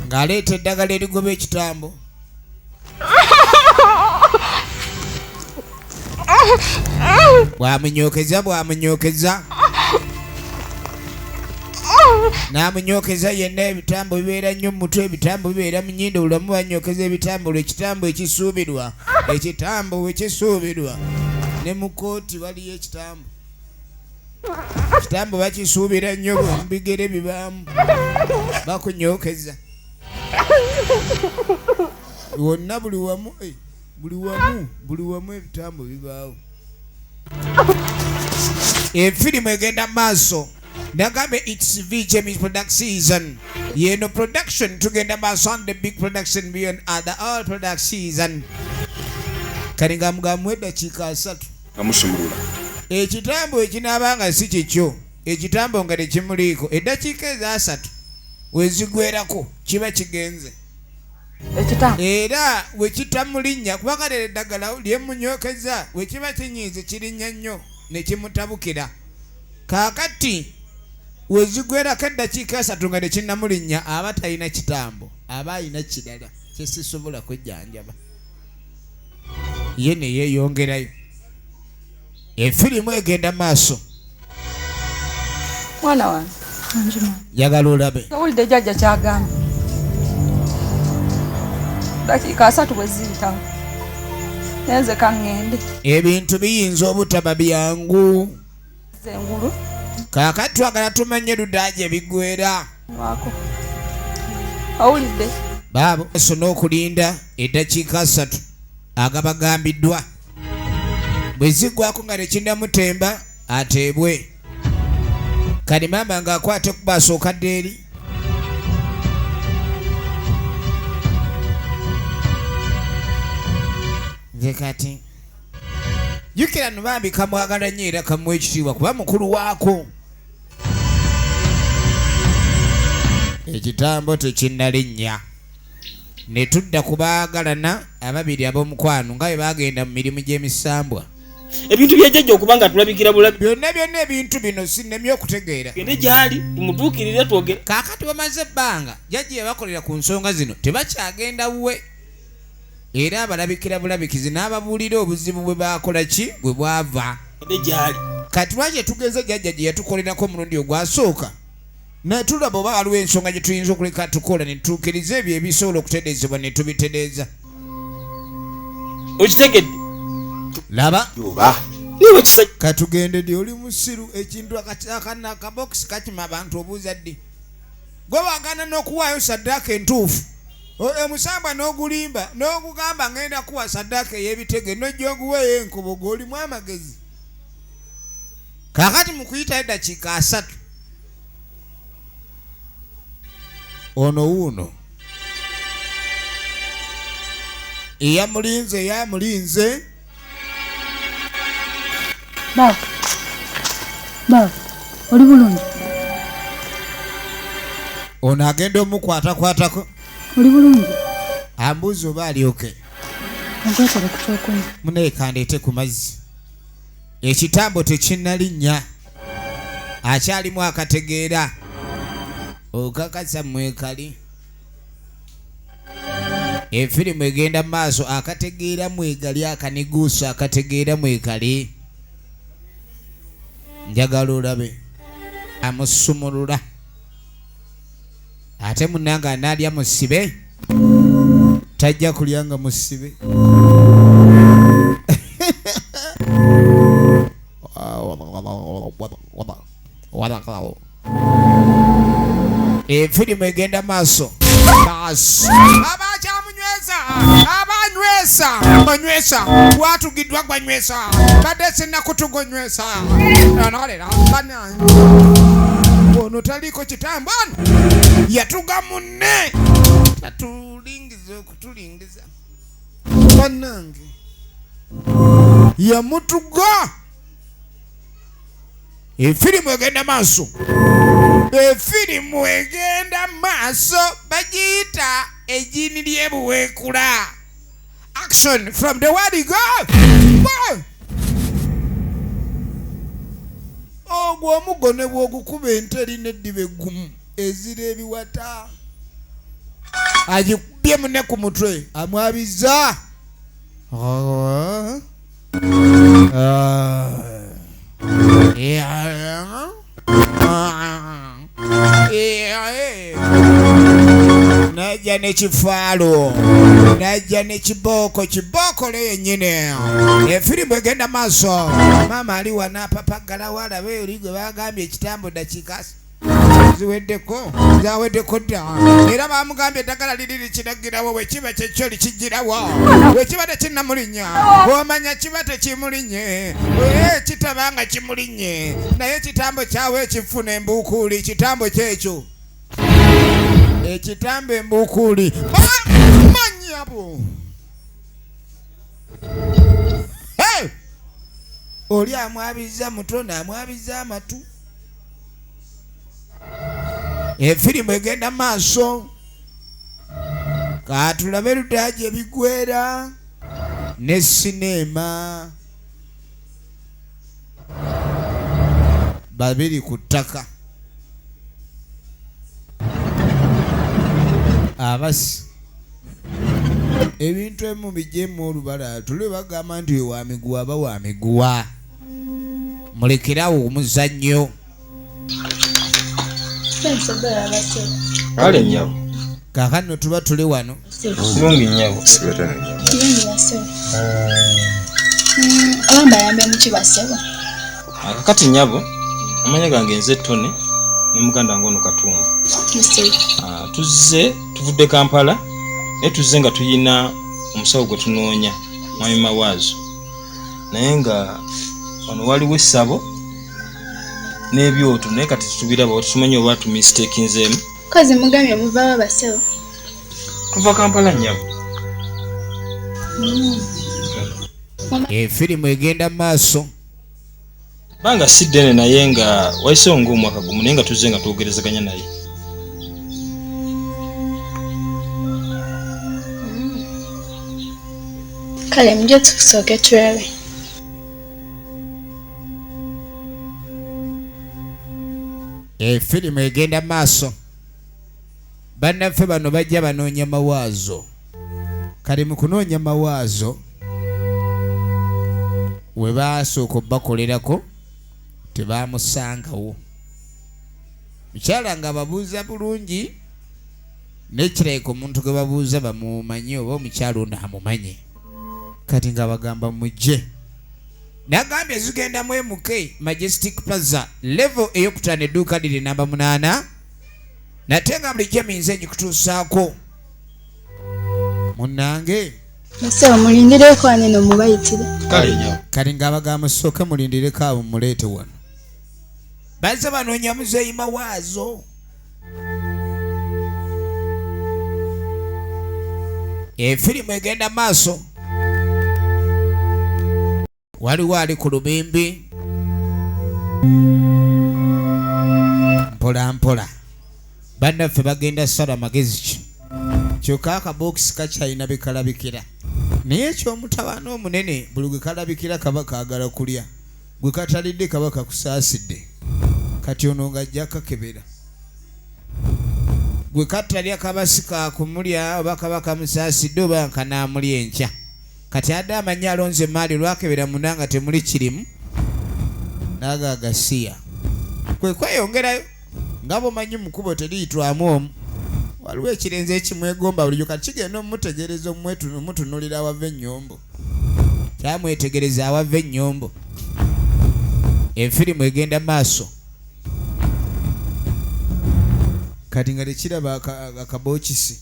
Ng'aleeta eddagala erigoba ekitambo. Bw'amunyookeza bw'amunyookeza n'amunyookeza yenna, ebitambo bibeera nnyo mu mutwe, ebitambo bibeera mu nnyindo, buli banyookeza ebitambo lwe ekitambo ekisuubirwa, ekitambo bwe kisuubirwa ne mu kkooti waliyo ekitambo. Ekitambo bakisuubira nnyo mu bigere bibaamu, bakunyookeza wonna buli wamu, buli wamu, buli wamu ebitambo bibaawo. Efirimu egenda maaso. Nagambe it's VJ production. Yeno production tugenda maaso on the big production beyond other all production. Kati nga mugamu eddakiika 3. Nga musumulula. Ekitambo ekinaaba nga si kikyo, ekitambo nga tekimuliiko, eddakiika eza 3 we zigwerako kiba kigenze. Era we kitamulinnya, kuba kale eddagala lyemunyookeza we kiba kinyiize kirinnya nnyo ne kimutabukira. Kaakati we zigwerako eddakiika 3 nga tekinnamulinnya, aba talina kitambo, aba alina kirala kye sisobola kwejjanjaba. Ye ne yeeyongerayo. Efirimu egenda maaso. Mwana wange. Njagala olabe. Owulidde jjajja ky'agamba. Dakiika 3 bwe ziyitawo. Naye nze ka ŋŋende. Ebintu biyinza obutaba byangu. Engulu. Kaakati twagala tumanye ludda gye biggweera. Nywako. Owulidde? Baabo so n'okulinda eddakiika 3 agabagambiddwa. Bwe ziggwako nga tekinnamutemba ateebwe. Kati maama ng'akwata ekkubo asooka dda eri. Nze kati jjukira nno bambi kamwagala nnyo era kamuwa ekitiibwa kuba mukulu waako. Ekitambo tekinnalinnya. Ne tudda ku baagalana ababiri ab'omukwano nga bwe baagenda mu mirimu gy'emisambwa. Ebintu bya jjajja okuba nga tulabikira bulabi. Byonna byonna ebintu bino sinnemye okutegeera. Tugende gy'ali tumutuukirire twogere. Kaakati bamaze ebbanga jjajja yabakolera ku nsonga zino tebakyagenda wuwe. Era abalabikira bulabikizi n'ababuulira obuzibu bwe baakola ki bwe bwava. Tugende gy'ali. Kati lwaki tugeze jjajja gye yatukolerako omulundi ogwasooka? Ne tulaba oba waliwo ensonga gye tuyinza okuleka tukola ne tutuukiriza ebyo ebisobola okutereezebwa ne tubitereeza. Okitegedde? Laba. Oba. Niwe kisa. Katugende ddi oli musiru ekintu akabokisi kakima abantu obuuza ddi. Gwe wagaana n'okuwaayo saddaaka entuufu. Omusambwa n'ogulimba n'ogugamba ngenda kuwa saddaaka ey'ebitege n'ojja oguweeyo enkobogo olimu amagezi. Kaakati mu kuyitayo eddakiika 3. Ono wuuno. Eyamulinze yamulinze. Baba, baba, oli bulungi? Ono agenda omukwatakwatako. Oli bulungi? Ambuuza oba alyoke. Nkwekole ku kyokunywa. Munaye kandeete ku mazzi. Ekitambo tekinnalinnya. Akyalimu akategeera. Okakasa mwekali. Efirimu egenda mu maaso akategeera mwegali akaniguuso akategeera mwekali. Njagala olabe amusumulula ate munnange anaalya musibe tajja kulya nga musibe. Efirimu egenda maaso. Basi. Abakyamunyweza abanywesa onywesa watugiddwa gwanywesa badde sinnakutuga onywesa nolera bannange ono taliiko kitambo ono yatuga munne tatulingiza okutulingiza bannange yamutuga. Efirimu egenda maaso. Efirimu egenda maaso bagiyita ejjiini ly'ebuweekula. Action from the word go. Go! Ogwo omuggo ne bw'ogukuba ente erina eddiba eggumu ezira ebiwata. Agikubye munne ku mutwe amwabizza. Najja n'ekifaalo najja n'ekibooko kibookole yennyini. Efirimu egenda maaso. Maama ali wano apapagalawo alabe eri gwe bagambye ekitambo ddakiika ziweddeko zaweddeko dda era bamugambye eddagala liri likinagirawo bwe kiba kyekyo likijjirawo bwe kiba tekinnamulinnya omanya kiba tekimulinnye kitaba nga kimulinnye naye ekitambo kyawe ekifuna embukuuli kitambo kyekyo ekitambo embukuuli manyabo oli amwabizza mutono amwabizza amatu. Efirimu egenda maaso katulabe ludda gye bigwera ne sineema babiri ku ttaka abasi ebintu ebimu bijjemu olubala tuli bagamba nti wa miguwa aba wa miguwa mulekerawo omuzannyo. Kale nnyabo. Kaakano tuba tuli wano. Bulungi nnyabo. Oba mbayambe mu ki bassebo? Kakati nnyabo, amanya gange nze Tony ne muganda wange ono Katumba. Tuzze tuvudde Kampala naye tuzze nga tuyina omusawo gwe tunoonya Mwami Mawaazo naye nga wano waliwo essabo n'ebyoto naye kati tubiraba tumanyi oba tumistakinzeemu. Kozi mugambye muvawa bassebo? Tuva Kampala nnyabo. Efirimu egenda maaso. Banga si ddene naye nga wayiseewo ng'omwaka gumu naye nga tuzze nga twogerezeganya naye. Kale mujje tusooke tulabe. Efirimu egenda maaso. Bannaffe bano bajja banoonya Mawaazo. Kale mu kunoonya Mawaazo we baasooka obbakolerako tebaamusangawo. Mukyala nga babuuza bulungi n'ekirayika omuntu gwe babuuza bamumanyi oba omukyala ono amumanye. Kati nga bagamba mujje. Nagambye zigenda mu MK Majestic Plaza level eyokutaano edduuka liri namba 8 nate nga bulijjo eminze ngikutuusaako munnange. Musawo mulindireko wano eno mubayitire. Kale ng'abagamba musooke mulindireko abo muleete wano. Bazze banoonya muzeeyi Mawaazo. Efirimu egenda maaso. Waliwo ali ku lubimbi mpola mpola. Bannaffe bagenda sala magezi ki? Kyokka akabokisi kakyalina bekalabikira, naye ekyomutawaana omunene, buli gwe kalabikira kaba kaagala kulya, gwe katalidde kaba kakusaasidde. Kati ono ng'ajja kakebera, gwe katalya kaba si kakumulya, oba kaba kamusaasidde, oba nkanaamulya enkya. Kati adde amanyi alonze emaali, olwakebera munda nga temuli kirimu, naaga agasiya kwe kweyongerayo. Nga bwomanyi, mukubo teriyitwamu omu, waliwo ekirenzi ekimwegomba bulijjo. Kati kigenda omumutegereza, omutunulira awava ennyombo. Kyamwetegereza awava ennyombo. Efirimu egenda maaso kati nga tekiraba akabokisi.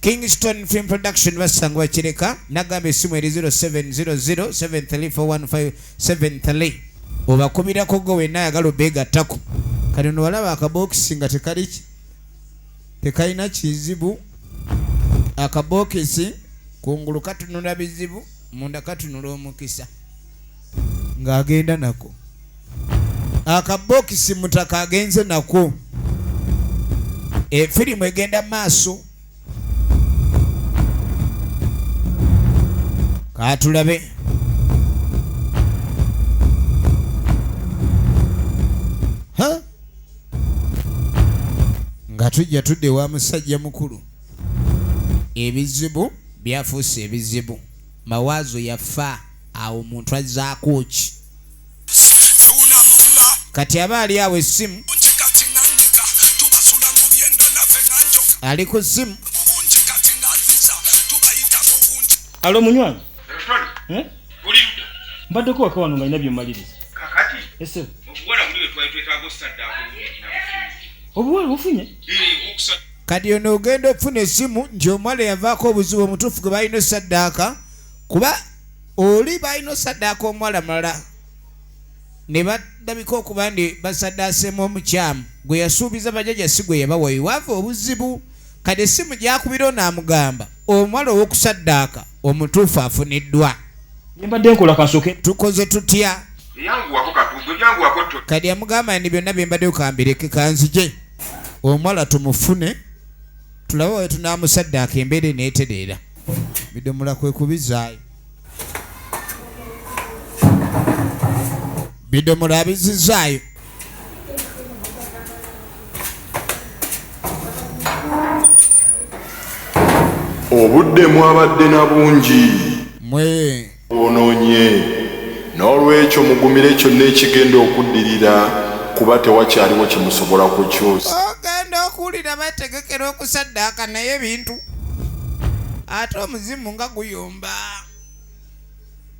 Kingston Film Production basangwa Kireka. Nagamba essimu eri 0700 7341573, obakubirako gwe wenna ayagala obeegattako. Kati ono walaba akabokisi nga tekali tekalina kizibu. Akabokisi kungulu katunula bizibu, munda katunula omukisa. Ng'agenda nako akabokisi, mutaka agenze nako. Efirimu egenda maaso, katulabe. Ha? Nga tujja tudde wa musajja mukulu, ebizibu byafuuse ebizibu. Mawaazo yafa awo, omuntu azzaako ki? Kati aba ali awo, essimu ali ku ssimu. Alo, munywanyi. Eh? Mbaddeko waka wano nga nina byemmaliriza. Kakati Ese. obuwala buli we twali twetaaga osaddaako. Obuwala bufunye? Kati ono ogenda okufuna essimu nti omuwala yavaako obuzibu, omutuufu gwe balina osaddaaka, kuba oli balina osaddaaka omuwala mulala, ne badabika okuba ndi basaddaaseemu omukyamu gwe yasuubiza bajjajja, si gwe yabawa. Waava obuzibu. Kati essimu gyakubira ono amugamba omuwala ow'okusaddaaka omutuufu afuniddwa. Mbadde nkola, kasooke. Tukoze tutya? Yanguwako katumbu, yanguwako to. Kati yamugamba nti byonna byembaddeyo kambireke, kanzije omuwala tumufune, tulabe we tunaamusaddaaka, embeera eneetereera. Bidomola kwe kubizaayo, bidomola abizizaayo. Obudde mwabadde na bungi. Mwe. Bwonoonye, n'olwekyo mugumire kyonna ekigenda okuddirira, kuba tewakyaliwo kye musobola kukyusa. Ogenda okuwulira bategekera okusaddaaka, naye ebintu ate omuzimu nga guyomba.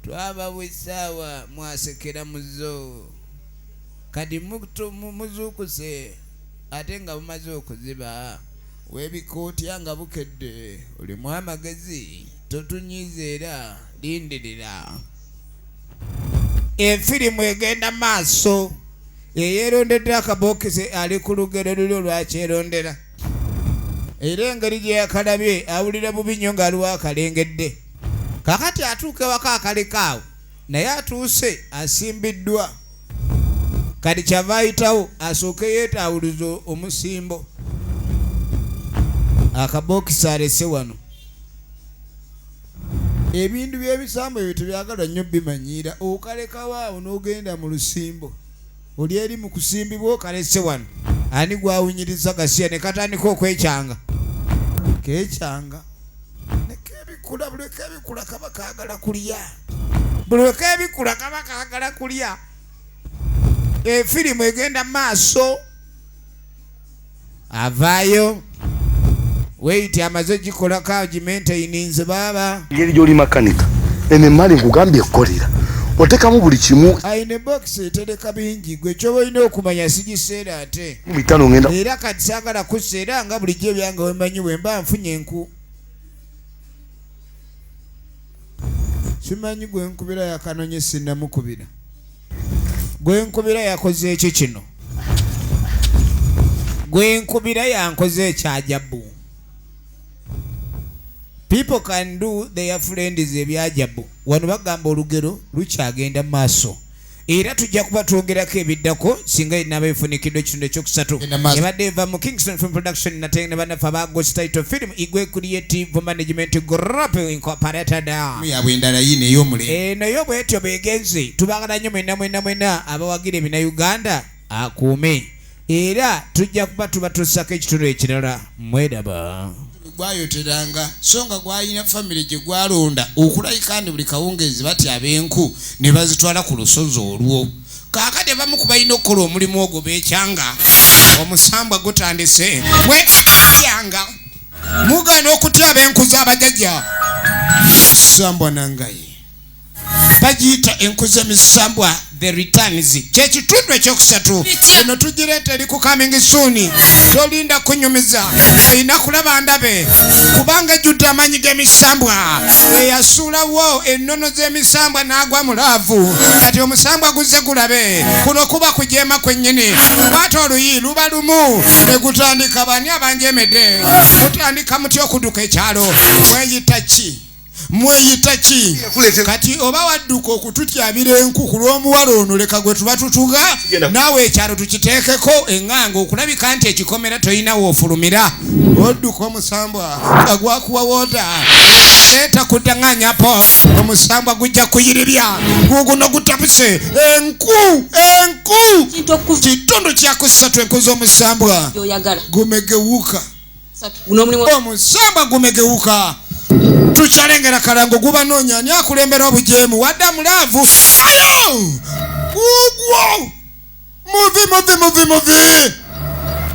Twabawa essaawa, mwasekera muzo, kati muzuukuse ate nga bumaze okuziba. Weebikootya nga bukedde, olimu amagezi, totunyiiza era lindirira. Efirimu egenda maaso. Eyerondedde akabokisi ali ku lugero luli olwakyerondera, era engeri gye yakalabye awulira bubi nnyo ng'aliwo akalengedde. Kakati atuuka ewaka akaleka awo, naye atuuse asimbiddwa. Kati kyava ayitawo asooke yeetaawuluza omusimbo. Akabokisi alese wano. Ebintu by'ebisambo ebyo tebyagalwa nnyo bimanyiira. Okalekawo awo n'ogenda mu lusimbo, oli eri mu kusimbibwa, okalese wano. Ani gwawunyiriza gasiya ne katandika okwekyanga, kekyanga ne kebikula. Buli kebikula kaba kaagala kulya, buli lwe kebikula kaba kaagala kulya. Efirimu egenda maaso. Avaayo weyiti, amaze gikolako, agimaintaininze baaba. Engeri gy'oli makanika, eno emaali nkugambye ekkolera, otekamu buli kimu. Ayina ebokisi etereka bingi. Gwe kyoba olina okumanya, sigiseera ate. Mu 5 ngenda. Era kati saagala kuseera nga bulijjo ebyange wemanyi. Bwe mba nfunye enku, simanyi gwe nkubira yakanonye, sinnamukubira. Gwe nkubira yakoze ekyo kino, gwe nkubira yankoze ekyajabu. People can do their friends ebyajabu. Wano bagamba olugero lukyagenda mu maaso. Era tujja kuba twogerako ebiddako singa enaaba efunikiddwa ekitundu ekyokusatu. Ebadde eva mu Kingston Film Production nate ne bannaffe aba Ghost Title Film, Igwe Creative Management Group Incorporated. Yabwe endala yiino ey'omulembe. Eno yo bwetyo bwegenze. Tubagala nnyo mwenna mwenna mwenna abawagira ebina akuume, era tujja kuba tubatusako ekitundu ekirala. Mweraba. Gwayoteranga so nga gwalina famire gye gwalonda okulabika nti buli kawungeezi batya ab'enku ne bazitwala ku lusozi olwo. Kaakati abamu ku balina okukola omulimu ogwo beekyanga omusambwa gutandise wekyanga mugaana okutya ab'enku z'abajajja sambwa nangaye bagiyita enku z'emisambwa the returns, kyekitundu ekyokusatu. Eno tugireeta eri ku coming soon. Tolinda kunyumiza, olina kulaba ndabe, kubanga ejjudde amaanyi g'emisambwa. Eyasuulawo ennono z'emisambwa n'agwa mu love. Kati omusambwa guzze gulabe, kuno kuba kujeema kwennyini. Kwata oluyi luba lumu ne gutandika. Bani abanjemedde? Mutandika mutya okudduka ekyalo? Mweyita ki? Mweyita ki? Kati oba wadduka okututyabira enku ku lw'omuwala ono, leka gwe tuba tutuga naawe ekyalo tukiteekeko eŋŋanga okulabika nti ekikomera tolina woofulumira. Odduka omusambwa nga gwakuwa wooda, leeta kuddaŋŋanyapo. Omusambwa gujja kuyiribya, guguno gutabuse enku enku. Kitundu kyakusatu, enku z'omusambwa gumegewuka. Omusambwa gumegewuka. Tukyalengera kalango gubanoonya ani akulembera obujeemu wadda mu love. Ayo gugwo, muvi muvi muvi muvi.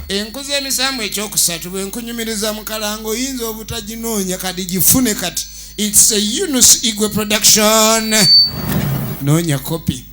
Enku z'emisambu ekyokusatu bwe nkunyumiriza mu kalango oyinza obutaginoonya. Kati gifune kati. It's a Yunus Igwe production. Noonya kopi.